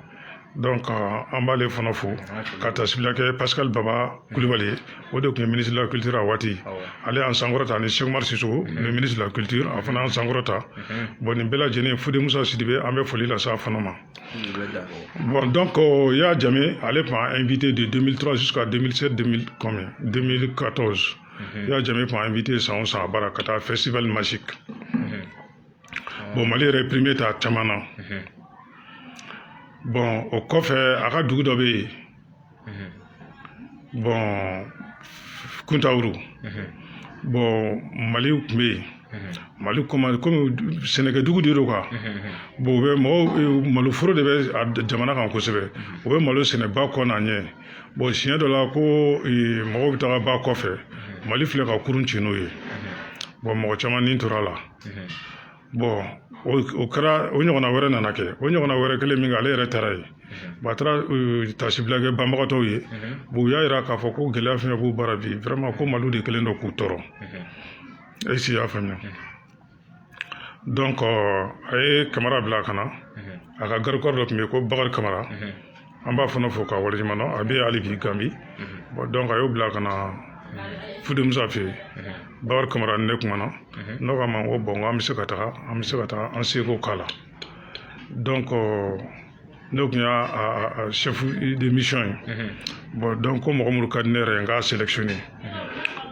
Donc an b'ale fana fo, ka tasibila kɛ Pascal Baba Kulibali ye. O de tun ye ministre de la culture a waati. Ale y'an sankɔrɔta, ani Cheikh Oumar Sissoko, le ministre de la culture, a fana y'an sankɔrɔta. Bon, nin bɛɛ lajɛlen, Fode Musa Sidibe, an bɛ foli lase a fana ma. Bon, donc Yaya Jammeh, ale tun b'an invité de 2003 jusqu'à 2007, 2000 combien, 2014. Yaya Jammeh tun b'an invité san o san a bara ka taa festival magique. Bon, Mali yɛrɛ ye premier ta caman na. Bon, o kɔfɛ, a ka dugu dɔ bɛ yen, bon, Kuntawuru. Bon, Mali tun bɛ yen, Mali komi sɛnɛkɛdugu de don quoi. Bon, u bɛ mɔgɔw, maloforo de bɛ a jamana kan kosɛbɛ, u bɛ malo sɛnɛ ba kɔ n'a ɲɛ. Bon, siɲɛ dɔ la ko mɔgɔw bɛ taga ba kɔfɛ, Mali filɛ ka kurun ci n'o ye. Bon, mɔgɔ caman ni tora la. Bon, o kɛra, o ɲɔgɔnna wɛrɛ nana kɛ, o ɲɔgɔnna wɛrɛ kelen min kɛ, ale yɛrɛ taara yen. Bon, a taara tasibila kɛ banbagatɔw ye. Bon, u y'a yira k'a fɔ ko gɛlɛya fɛn fɛn b'u bara bi, vraiment, ko Maliw de kɛlen don k'u tɔɔrɔ. Est ce que i y'a faamuya? Donc a ye Kamara bila ka na. A ka garde corps dɔ tun bɛ yen ko Bakari Kamara, an b'a fana fo k'a waleɲuman dɔn, a bɛ yen hali bi Gambi. Bon, donc a y'o bila ka na Fude Musa fɛ yen. Bakari Kamara ni ne kumana, ne k'a ma ko bon, an bɛ se ka taga, an bɛ se ka taga an seko k'a la. Donc ne tun y'a chef de mission ye. Bon, donc ko mɔgɔ minnu ka di ne yɛrɛ ye, n k'a sélectionné.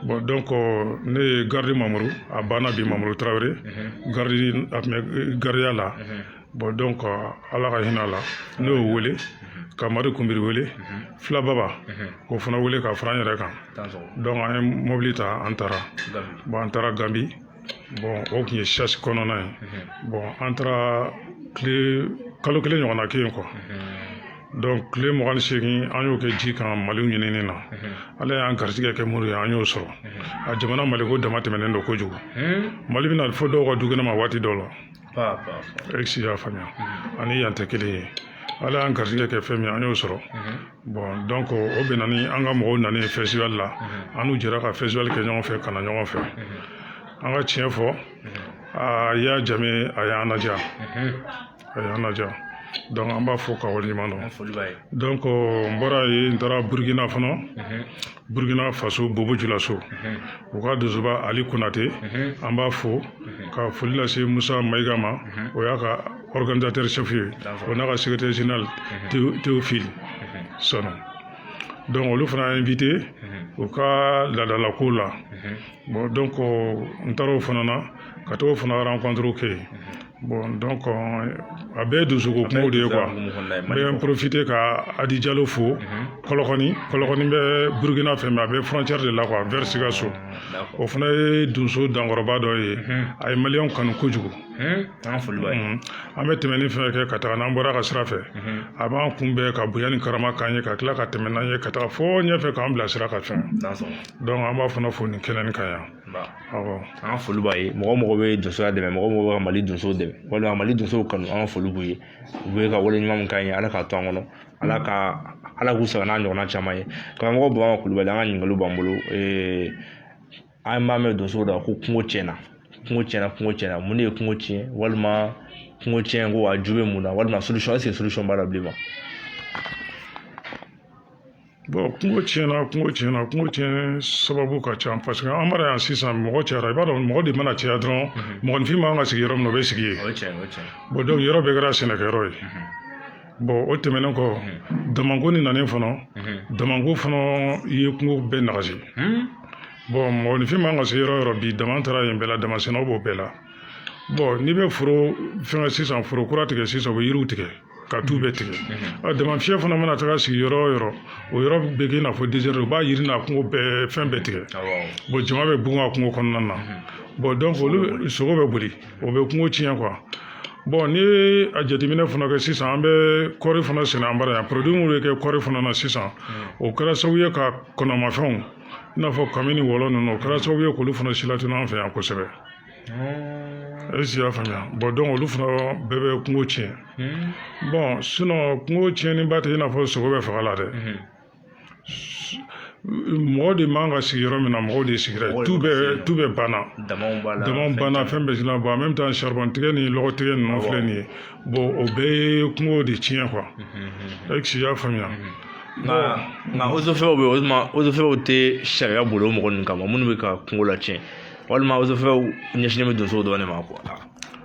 Bon, donc ne ye garde Mamuru, a banna bi, Mamuru Tarawele, garde, a tun bɛ gardiya la. Bon, donc Ala ka hinɛ a la, ne y'o wele, ka Mari Kunbiri wele, Fila Baba k'o fana wele ka fara an yɛrɛ kan. Donc an ye mobili ta, an taara. Bon, an taara Gambi. Bon, o tun ye chasse kɔnɔna ye. Bon, an taara tile kalo kelen ɲɔgɔnna kɛ yen quoi. Donc tile 28, an y'o kɛ ji kan Maliw ɲinini na. Ala y'an garijɛgɛ kɛ minnu ye, an y'o sɔrɔ. A jamana Maliko dama tɛmɛnen don kojugu. Mali bɛna fɔ dɔw ka du kɛnɛ ma waati dɔw la. Est ce que i y'a faamuya? Ani yan tɛ kelen ye. Ala y'an garijɛgɛ kɛ fɛn min ye, an y'o sɔrɔ. Bon, donc o bɛnna ni an ka mɔgɔw nalen festival la. An n'u jɛra ka festival kɛ ɲɔgɔn fɛ, ka na ɲɔgɔn fɛ. An ka tiɲɛ fɔ, a Yaya Jammeh, a y'an ladiya, a y'an ladiya. Donc an b'a fɔ ka waleɲuman dɔn. Donc n bɔra yen, n taara Burukina fana, Burukina Faso, Bobo Julaso, u ka donsoba Ali Konate, an b'a fo ka foli lase Musa Mayiga ma, o y'a ka organisateur chef ye, o n'a ka secrétaire général Théophile Sɔnɔ. Donc olu fana invité u ka laadalako la. Bon, donc n taara o fana na, ka t'o fana rencontre kɛ yen. Bon, donc a bɛɛ ye donsoko kumaw de ye quoi. N bɛ n profiter ka Adi Jalo fo. Kɔlɔkɔni, Kɔlɔkɔni bɛ Burukina fɛ, mais a bɛ frontière de la quoi, vers Sikaso. O fana ye donso dankɔrɔba dɔ ye, a ye maliyɛnw kanu kojugu. An ka foli b'a ye. An bɛ tɛmɛ ni fɛn kɛ ka taga, n'an bɔra ka sira fɛ, a b'an kunbɛn ka bonya ni karama k'an ye, ka tila ka tɛmɛ n'an ye ka taga fo ɲɛfɛ, k'an bilasira ka fɛn. Donc an b'a fana fo nin kɛnɛ nin kan yan. Awɔ. An ka foli b'a ye. Mɔgɔ mɔgɔ bɛ donsoya dɛmɛ, mɔgɔ mɔgɔ bɛ ka Mali donsow dɛmɛ walima ka Mali donsow kanu, an ka foli b'u ye. U bɛ ka wale ɲuman min k'an ye, Ala k'a to an kɔnɔ, Ala ka Ala k'u sara n'a ɲɔgɔnna caman ye. Karamɔgɔ Burama Kulubali, an ka ɲininkaliw b'an bolo. An b'a mɛn donsow da ko kungo tiɲɛna, kungo tiɲɛna, kungo tiɲɛna. Mun de ye kungo tiɲɛ, walima kungo tiɲɛ ko a ju bɛ mun na, walima solution, est ce que solution b'a la bilen ma? Bon, kungo tiɲɛna, kungo tiɲɛna, kungo tiɲɛ sababu ka ca, parce que an bara yan sisan, mɔgɔ cayara. I b'a dɔn, mɔgɔ de mana caya dɔrɔn, mɔgɔninfin man kan ka sigi yɔrɔ min na, o bɛ sigi yen. O ye tiɲɛ, o ye tiɲɛ. Bon, donc yɔrɔ bɛɛ kɛra sɛnɛkɛyɔrɔ ye. Bon, o tɛmɛnen kɔ, damanko ni nanen fana, damanko fana ye kungo bɛɛ nagasi. Bon, mɔgɔninfin man kan ka se yɔrɔ o yɔrɔ bi, dama taara yen bɛɛ la, damasɛnɛw b'o bɛɛ la. Bon, n'i bɛ foro fɛngɛ sisan, foro kura tigɛ sisan, u bɛ yiriw tigɛ ka tu bɛɛ tigɛ. Dama fiyɛ fana mana taga sigi yɔrɔ o yɔrɔ, o yɔrɔ bɛ kɛ i n'a fɔ désert, u b'a yiri n'a kungo bɛɛ, fɛn bɛɛ tigɛ. Bon, jama bɛ bugun a kungo kɔnɔna na. Bon, donc olu sogo bɛ boli, o bɛ kungo tiɲɛ quoi. Bon, n'i ye a jateminɛ fana kɛ sisan, an bɛ kɔɔri fana sɛnɛ an bara yan. Produit minnu bɛ kɛ kɔɔri fana na sisan, o kɛra sababu ye ka kɔnɔmafɛnw, i n'a fɔ kami ni wɔlɔ ninnu, o kɛra sababu ye k'olu fana silatunu an fɛ yan kosɛbɛ. Est-ce que i y'a faamuya? Bon, donc olu fana bɛɛ bɛ kungo tiɲɛ. Bon, sinon kungo tiɲɛniba tɛ i n'a fɔ sogo bɛ faga la dɛ. Mɔgɔ de man ka sigi yɔrɔ min na, mɔgɔw de sigira yen. Tu bɛɛ banna. Damaw b'a la. Damaw banna, fɛn bɛɛ sigira. Bon, en même temps, charbon tigɛ ni lɔgɔ tigɛ ninnu filɛ nin ye, bon, o bɛɛ ye kungo de tiɲɛ quoi. Est-ce que i y'a faamuya? Nka eaux et forêts bɛ yen, o tuma eaux et forêts tɛ sariya bolo o mɔgɔ ninnu kama minnu bɛ ka kungo latiɲɛ, walima eaux et forêts ɲɛsinnen bɛ donsow dɔrɔn de ma quoi,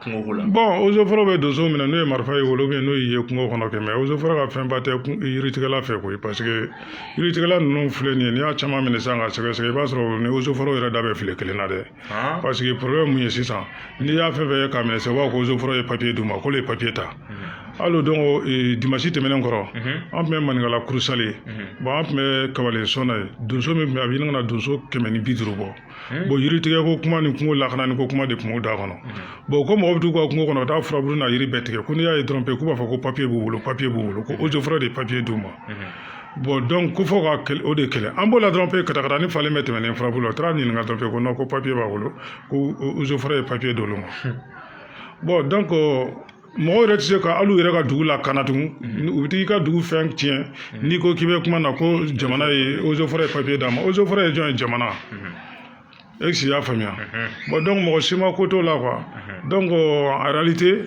kungo ko la? Bon, eaux et forêts bɛ donsow minɛ n'o ye marifa ye wolo, n'o y'i ye kungo kɔnɔ kɛ, mais eaux et forêts ka fɛnba tɛ yiritigɛla fɛ koyi, parce que yiritigɛla ninnu filɛ nin ye, n'i y'a caman minɛ sisan ka sɛgɛsɛgɛ, i b'a sɔrɔ ni eaux et forêts yɛrɛ da bɛ file kelen na dɛ. Parce que problème mun ye sisan, n'i y'a fɛn fɛn ye k'a minɛ sisan, u b'a fɔ ko eaux et forêts ye papier d'u ma, k'olu ye papier ta. Hali o don, dimanche tɛmɛnen kɔrɔ, an tun bɛ Maninkala Kurusale. Bon, an tun bɛ Kabale sɔnna ye, donso min tun bɛ, a bɛ ɲini ka na donso 150 bɔ. Bon, yiritigɛ ko kuma ni kungo lakanani ko kuma de tun b'o da kɔnɔ. Bon, ko mɔgɔ bɛ t'u ka kungo kɔnɔ ka taa furabulu n'a yiri bɛɛ tigɛ, ko n'i y'a ye dɔrɔn pe, k'u b'a fɔ ko papier b'u bolo, papier b'u bolo, ko eaux et forêts de ye papier d'u ma. Bon, donc ko fɔ ka o de kɛlɛ. An b'o la dɔrɔn pe, katakatani falen bɛ tɛmɛ ni furabulu la, o taara ɲininka dɔrɔn pe, ko non, ko papier b'a bolo, ko eaux et forêts ye papier d'olu ma. Bon, donc mɔgɔw yɛrɛ tɛ se ka hali u yɛrɛ ka dugu lakana tugun. U bɛ t'i ka dugu fɛn tiɲɛ, n'i ko k'i bɛ kuma na, ko jamana ye, eaux et forêts ye papier d'a ma. Eaux et forêts ye jɔn ye? Jamana. Est-ce que i y'a faamuya? Bon, donc mɔgɔ si ma ko t'o la quoi. Donc en réalité,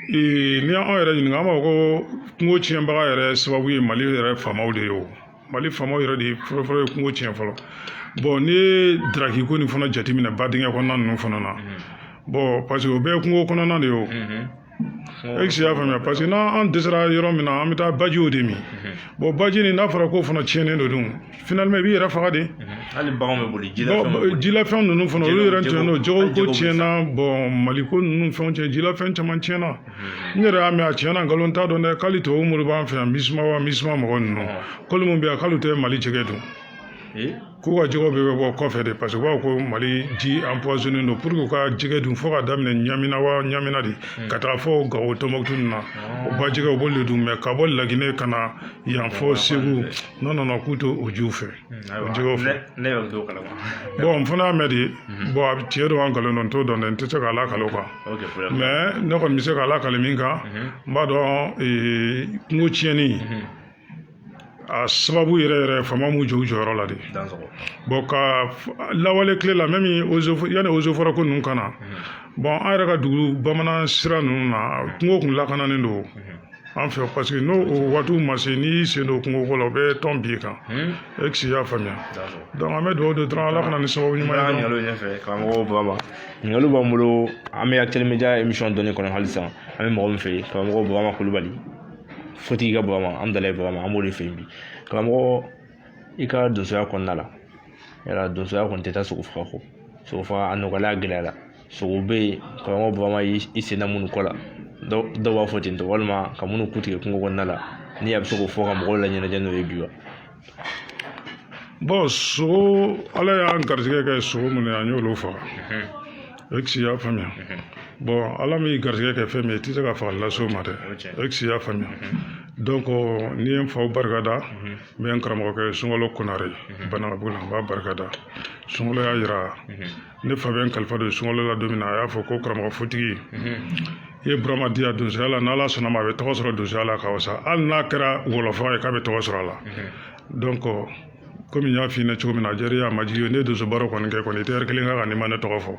n'i y'anw yɛrɛ ɲininka, an b'a fɔ ko kungo tiɲɛbaga yɛrɛ sababu ye Mali yɛrɛ faamaw de ye. O Mali faamaw yɛrɛ de ye fɔlɔ-fɔlɔ ye kungo tiɲɛ fɔlɔ. Bon, n'i ye daraki ko nin fana jateminɛ, ba dingɛ kɔnɔna ninnu fana na, bon, parce que o bɛɛ ye kungo kɔnɔna de ye o. Est-ce que i y'a faamuya? Parce que n'an dɛsɛra yɔrɔ min na, an bɛ taa bajiw de min. Bon, baji nin, n'a fɔra k'o fana tiɲɛnen don dun, finalement i b'i yɛrɛ faga de. Hali baganw bɛ boli, jilafɛnw bɛ boli. Jilafɛn ninnu fana, olu yɛrɛ tiɲɛnen don. Jɛgɛw ko jɛgɛw bɛ tiɲɛna. Bon, Mali ko ninnu fɛnw tiɲɛ, jilafɛn caman tiɲɛna. N yɛrɛ y'a mɛn, a tiɲɛna, nkalon t'a dɔn dɛ, k'ale tubabu minnu b'an fɛ yan, MISMA wa MISMA mɔgɔ ninnu, k'olu mun bɛ yan, k'olu tɛ Mali jɛgɛ dun, k'u ka jɛgɛw bɛɛ bɛ bɔ kɔfɛ de, parce que u b'a fɔ ko Mali ji empoisonné don. Pour que u ka jɛgɛ dun, fo ka daminɛ Ɲamina wa Ɲamina de ka taga fɔ Gawo, Tɔnbɔkutu ninnu na, o ba jɛgɛ, u b'olu de dun. Mais ka bɔ Laginɛ ka na yan fɔ Segu, non non non, k'u t'o o jiw fɛ, o jɛgɛw fɛ. Ne yɛrɛ t'o kalama. Bon, n fana y'a mɛn de. Bon, a tiɲɛ don wa nkalon don, n t'o dɔn dɛ, n tɛ se k'a lakale o kan. Ok, problème. Mais ne kɔni bɛ se k'a lakale min kan, n b'a dɔn, kungo tiɲɛni a sababu yɛrɛ yɛrɛ, faama m'u jɔ u jɔyɔrɔ la de. Dansɔgɔ. Bon, ka lawale tile la, même yanni eaux et forêts ko ninnu ka na, bon, an yɛrɛ ka dugu bamanan sira ninnu na, kungo kun lakananen don an fɛ, parce que n'o o waatiw ma se, n'i y'i sen don kungo ko la, o bɛ tɔn b'i kan. Est-ce que i y'a faamuya? Dansɔgɔ. Donc an bɛ dugawu don dɔrɔn, Ala ka na ni sababu ɲuman An ye dɔrɔn. ɲininkaliw ɲɛfɛ, karamɔgɔ Burama, ɲininkaliw b'an bolo. An bɛ Actuel Media émission dɔnni kɔnɔ halisa. An bɛ mɔgɔ min fɛ yen, karamɔgɔ Burama Kulubali, fotigi ka Burama, an dala ye Burama, an b'o de fɛ yen bi. Karamɔgɔ, i ka donsoya kɔnɔna la, yala donsoya kɔni tɛ taa sogo faga kɔ? Sogo faga a nɔgɔya, a gɛlɛyara? Sogo bɛ yen, karamɔgɔ Burama y'i sen da minnu kɔ la, dɔw b'a fɔ ten tɔ, walima ka minnu ku tigɛ kungo kɔnɔna la, ni a bɛ se k'o fɔ ka mɔgɔw laɲɛnajɛ n'o ye bi wa? Bon, sogo, Ala y'an garijɛgɛ kɛ sogo minnu ye, an y'olu faga. E y'a faamuya? Bon, Ala min garijɛgɛ kɛ fɛn min ye, i tɛ se ka fagali lase o ma dɛ. E y'a faamuya? Donc ni ye n faw barikada, n bɛ n karamɔgɔkɛ Sunkalo Konare Banakabugu la, n b'a barikada. Sunkalo y'a yira ne fa bɛ n kalifa don Sunkalo la don min na, a y'a fɔ ko karamɔgɔ futigi, i ye Burama di yan donsoya la, n'Ala sɔnna ma, a bɛ tɔgɔ sɔrɔ donsoya la ka wasa, hali n'a kɛra wɔlɔfɔ ye, k'a bɛ tɔgɔ sɔrɔ a la. Donc komi n y'a f'i ɲɛna cogo min na, a diyara i ye, a ma diy'i ye, ne donso baro kɔni kɛ kɔni, i tɛ ɛri kelen k'a kan n'i ma ne tɔgɔ fɔ.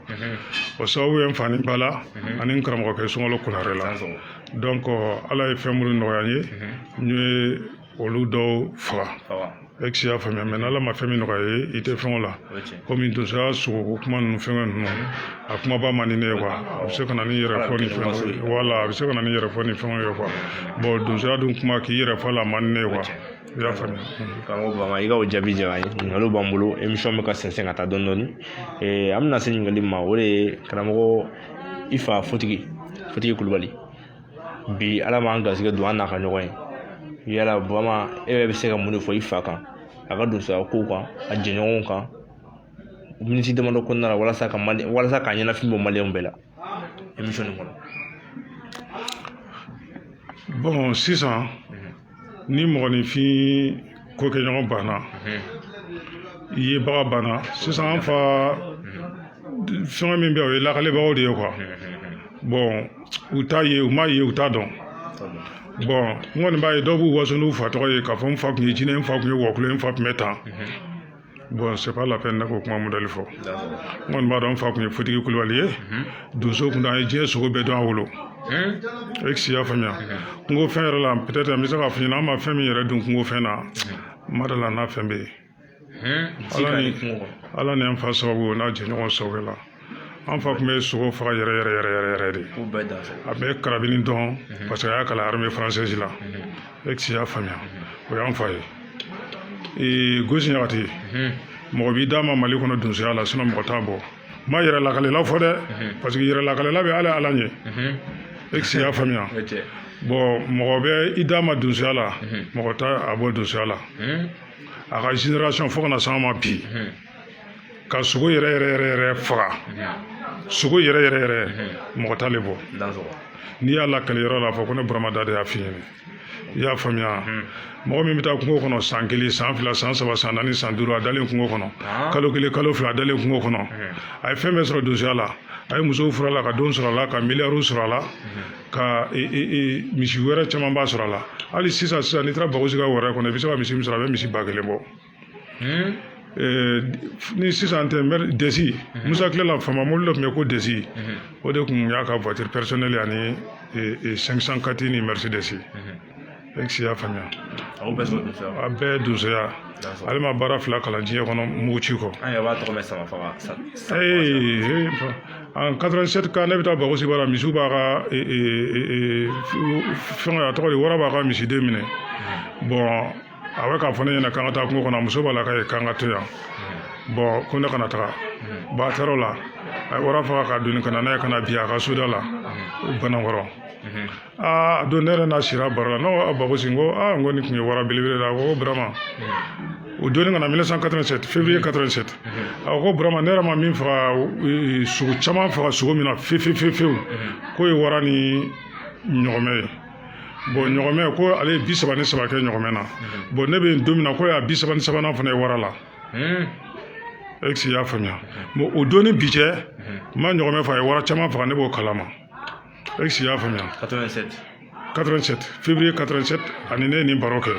O sababu ye n fa ni ba la ani n karamɔgɔkɛ Sunkalo Konare la. Donc Ala ye fɛn minnu nɔgɔya n ye, n ye olu dɔw faga. E kisi y'a faamuya? Mais n'Ala ma fɛn min nɔgɔya i ye, i tɛ fɛn o la. Komi donsoya sogoko kuma ninnu, fɛngɛ ninnu, a kumaba man di ne ye quoi. A bɛ se ka na ni yɛrɛ fɔ ni fɛn ye, wala a bɛ se ka na ni yɛrɛ fɔ ni fɛnw ye quoi. Bon, donsoya dun kuma k'i yɛrɛ fɔ la, a man di ne ye quoi. I y'a faamuya? Karamɔgɔ Burama, i ka o jaabi diyara n ye. Ɲininkaliw b'an bolo, émission bɛ ka sɛnsɛn ka taa dɔɔni dɔɔni. An bɛna se ɲininkali ma, o de ye karamɔgɔ, i fa Fotigi Kulubali, bi Ala m'an garisɛgɛ don an n'a ka ɲɔgɔn ye. Yala Burama, e yɛrɛ bɛ se ka mun de fɔ i fa kan, a ka donsoya kow kan, a jɛɲɔgɔnw kan, miniti damadɔ kɔnɔna la, walasa ka mali, walasa k'a ɲɛnafin bɔ maliyɛnw bɛɛ la émission nin kɔnɔ? Bon, sisan ni mɔgɔninfin ko kɛ ɲɔgɔn banna, i ye baga banna, sisan an fa fɛn min bɛ yen, o ye lakalebagaw de ye quoi. Bon, u t'a ye, u m'a ye, u t'a dɔn. Bon, n kɔni b'a ye dɔw b'u waso n'u fa tɔgɔ ye k'a fɔ n fa tun ye jinɛ, n fa tun ye wɔkulɔ, n fa tun bɛ tan. Bon, c'est pas la peine ne k'o kuma modèle fɔ. N kɔni b'a dɔn n fa tun ye Fotigi Kulubali ye, donso kun, an ye diɲɛ sogo bɛɛ dɔn a wolo. E si y'a faamuya? Kungo fɛn yɛrɛ la, peut-être an bɛ se k'a fɔ ɲɛna, an ma fɛn min yɛrɛ dun kungo fɛn na, n ma da la n'a fɛn bɛ yen. Ala ni an fa sababu n'a jɛɲɔgɔn sababu la, an fa tun bɛ sogo faga yɛrɛ yɛrɛ yɛrɛ yɛrɛ yɛrɛ de. A bɛ karabini dɔn parce que a y'a kalan armée française la. E si y'a faamuya? O y'an fa ye. Gosi Ɲagati, mɔgɔ b'i d'a ma Mali kɔnɔ donsoya la, sinon mɔgɔ t'a bɔ. N ma yɛrɛ lakalela fɔ dɛ, parce que yɛrɛ lakalela bɛ ala ɲɛ. E si y'a faamuya? Bon, mɔgɔ bɛ i d'a ma donsoya la, mɔgɔ t'a a bɔ donsoya la. A ka génération fo ka na s'an ma bi, ka sogo yɛrɛ yɛrɛ yɛrɛ yɛrɛ faga, sogo yɛrɛ yɛrɛ yɛrɛ, mɔgɔ t'ale bɔ. N'i y'a lakali yɔrɔ la, a fɔ ko ne Burama da de y'a f'i ɲɛna. I y'a faamuya? Mɔgɔ min bɛ taa kungo kɔnɔ san 1, san 2, san 3, san 4, san 5, a dalen kungo kɔnɔ, kalo 1, kalo 2, a dalen kungo kɔnɔ, a ye fɛn bɛɛ sɔrɔ donsoya la, a ye musow furu a la, ka don sɔrɔ a la, ka miliyariw sɔrɔ a la, ka misi wɛrɛ caman b'a sɔrɔ a la. Hali sisan sisan, n'i taara Bagosi ka wɛrɛ kɔnɔ, i bɛ se ka misi min sɔrɔ, a bɛ misi 1000 bɔ. Ni sisan tɛ, desi Musa tile la, faama mobili dɔ tun bɛ ko desi, o de tun y'a ka voiture personnelle ani 504 ni Mercedes. E y'a faamuya? A bɛɛ donsoya. Ale ma baara fila kalan diɲɛ kɔnɔ mugu ci kɔ. An yɛrɛ b'a tɔgɔ mɛn sama faga. Ee, en 87 kan ne bɛ taa Bagosi bara, misiw b'a ka fɛngɛ, a tɔgɔ di, wara b'a ka misiden minɛ. Bon, a bɛ k'a fɔ ne ɲɛna k'an ka taa kungo kɔnɔ, a muso b'a la k'a ye k'an ka to yan. Bon, ko ne kana taga. Bon, a taara o la, a ye wara faga ka doni ka na n'a ye, ka na bi a ka soda la Banankɔrɔ. Aa, don ne yɛrɛ n'a sira baro la, ne ko Bagosi, n ko aa, n ko nin tun ye wara belebele la. A ko Burama, o donni ka na 1987, février 87, a ko Burama, ne yɛrɛ ma min faga, sogo caman faga, sogo min na fewu fewu fewu, k'o ye wara ni ɲɔgɔmɛ ye. Bon, ɲɔgɔmɛ, ko ale ye 33 kɛ ɲɔgɔmɛ na. Bon, ne bɛ yen don min na, ko y'a 33nan fana ye wara la. E si y'a faamuya? Bon, o don ni bi cɛ, n ma ɲɔgɔmɛ faga, a ye wara caman faga, ne b'o kalama. E si y'a faamuya? 87. 87, février 87, ani ne ye nin baro kɛ.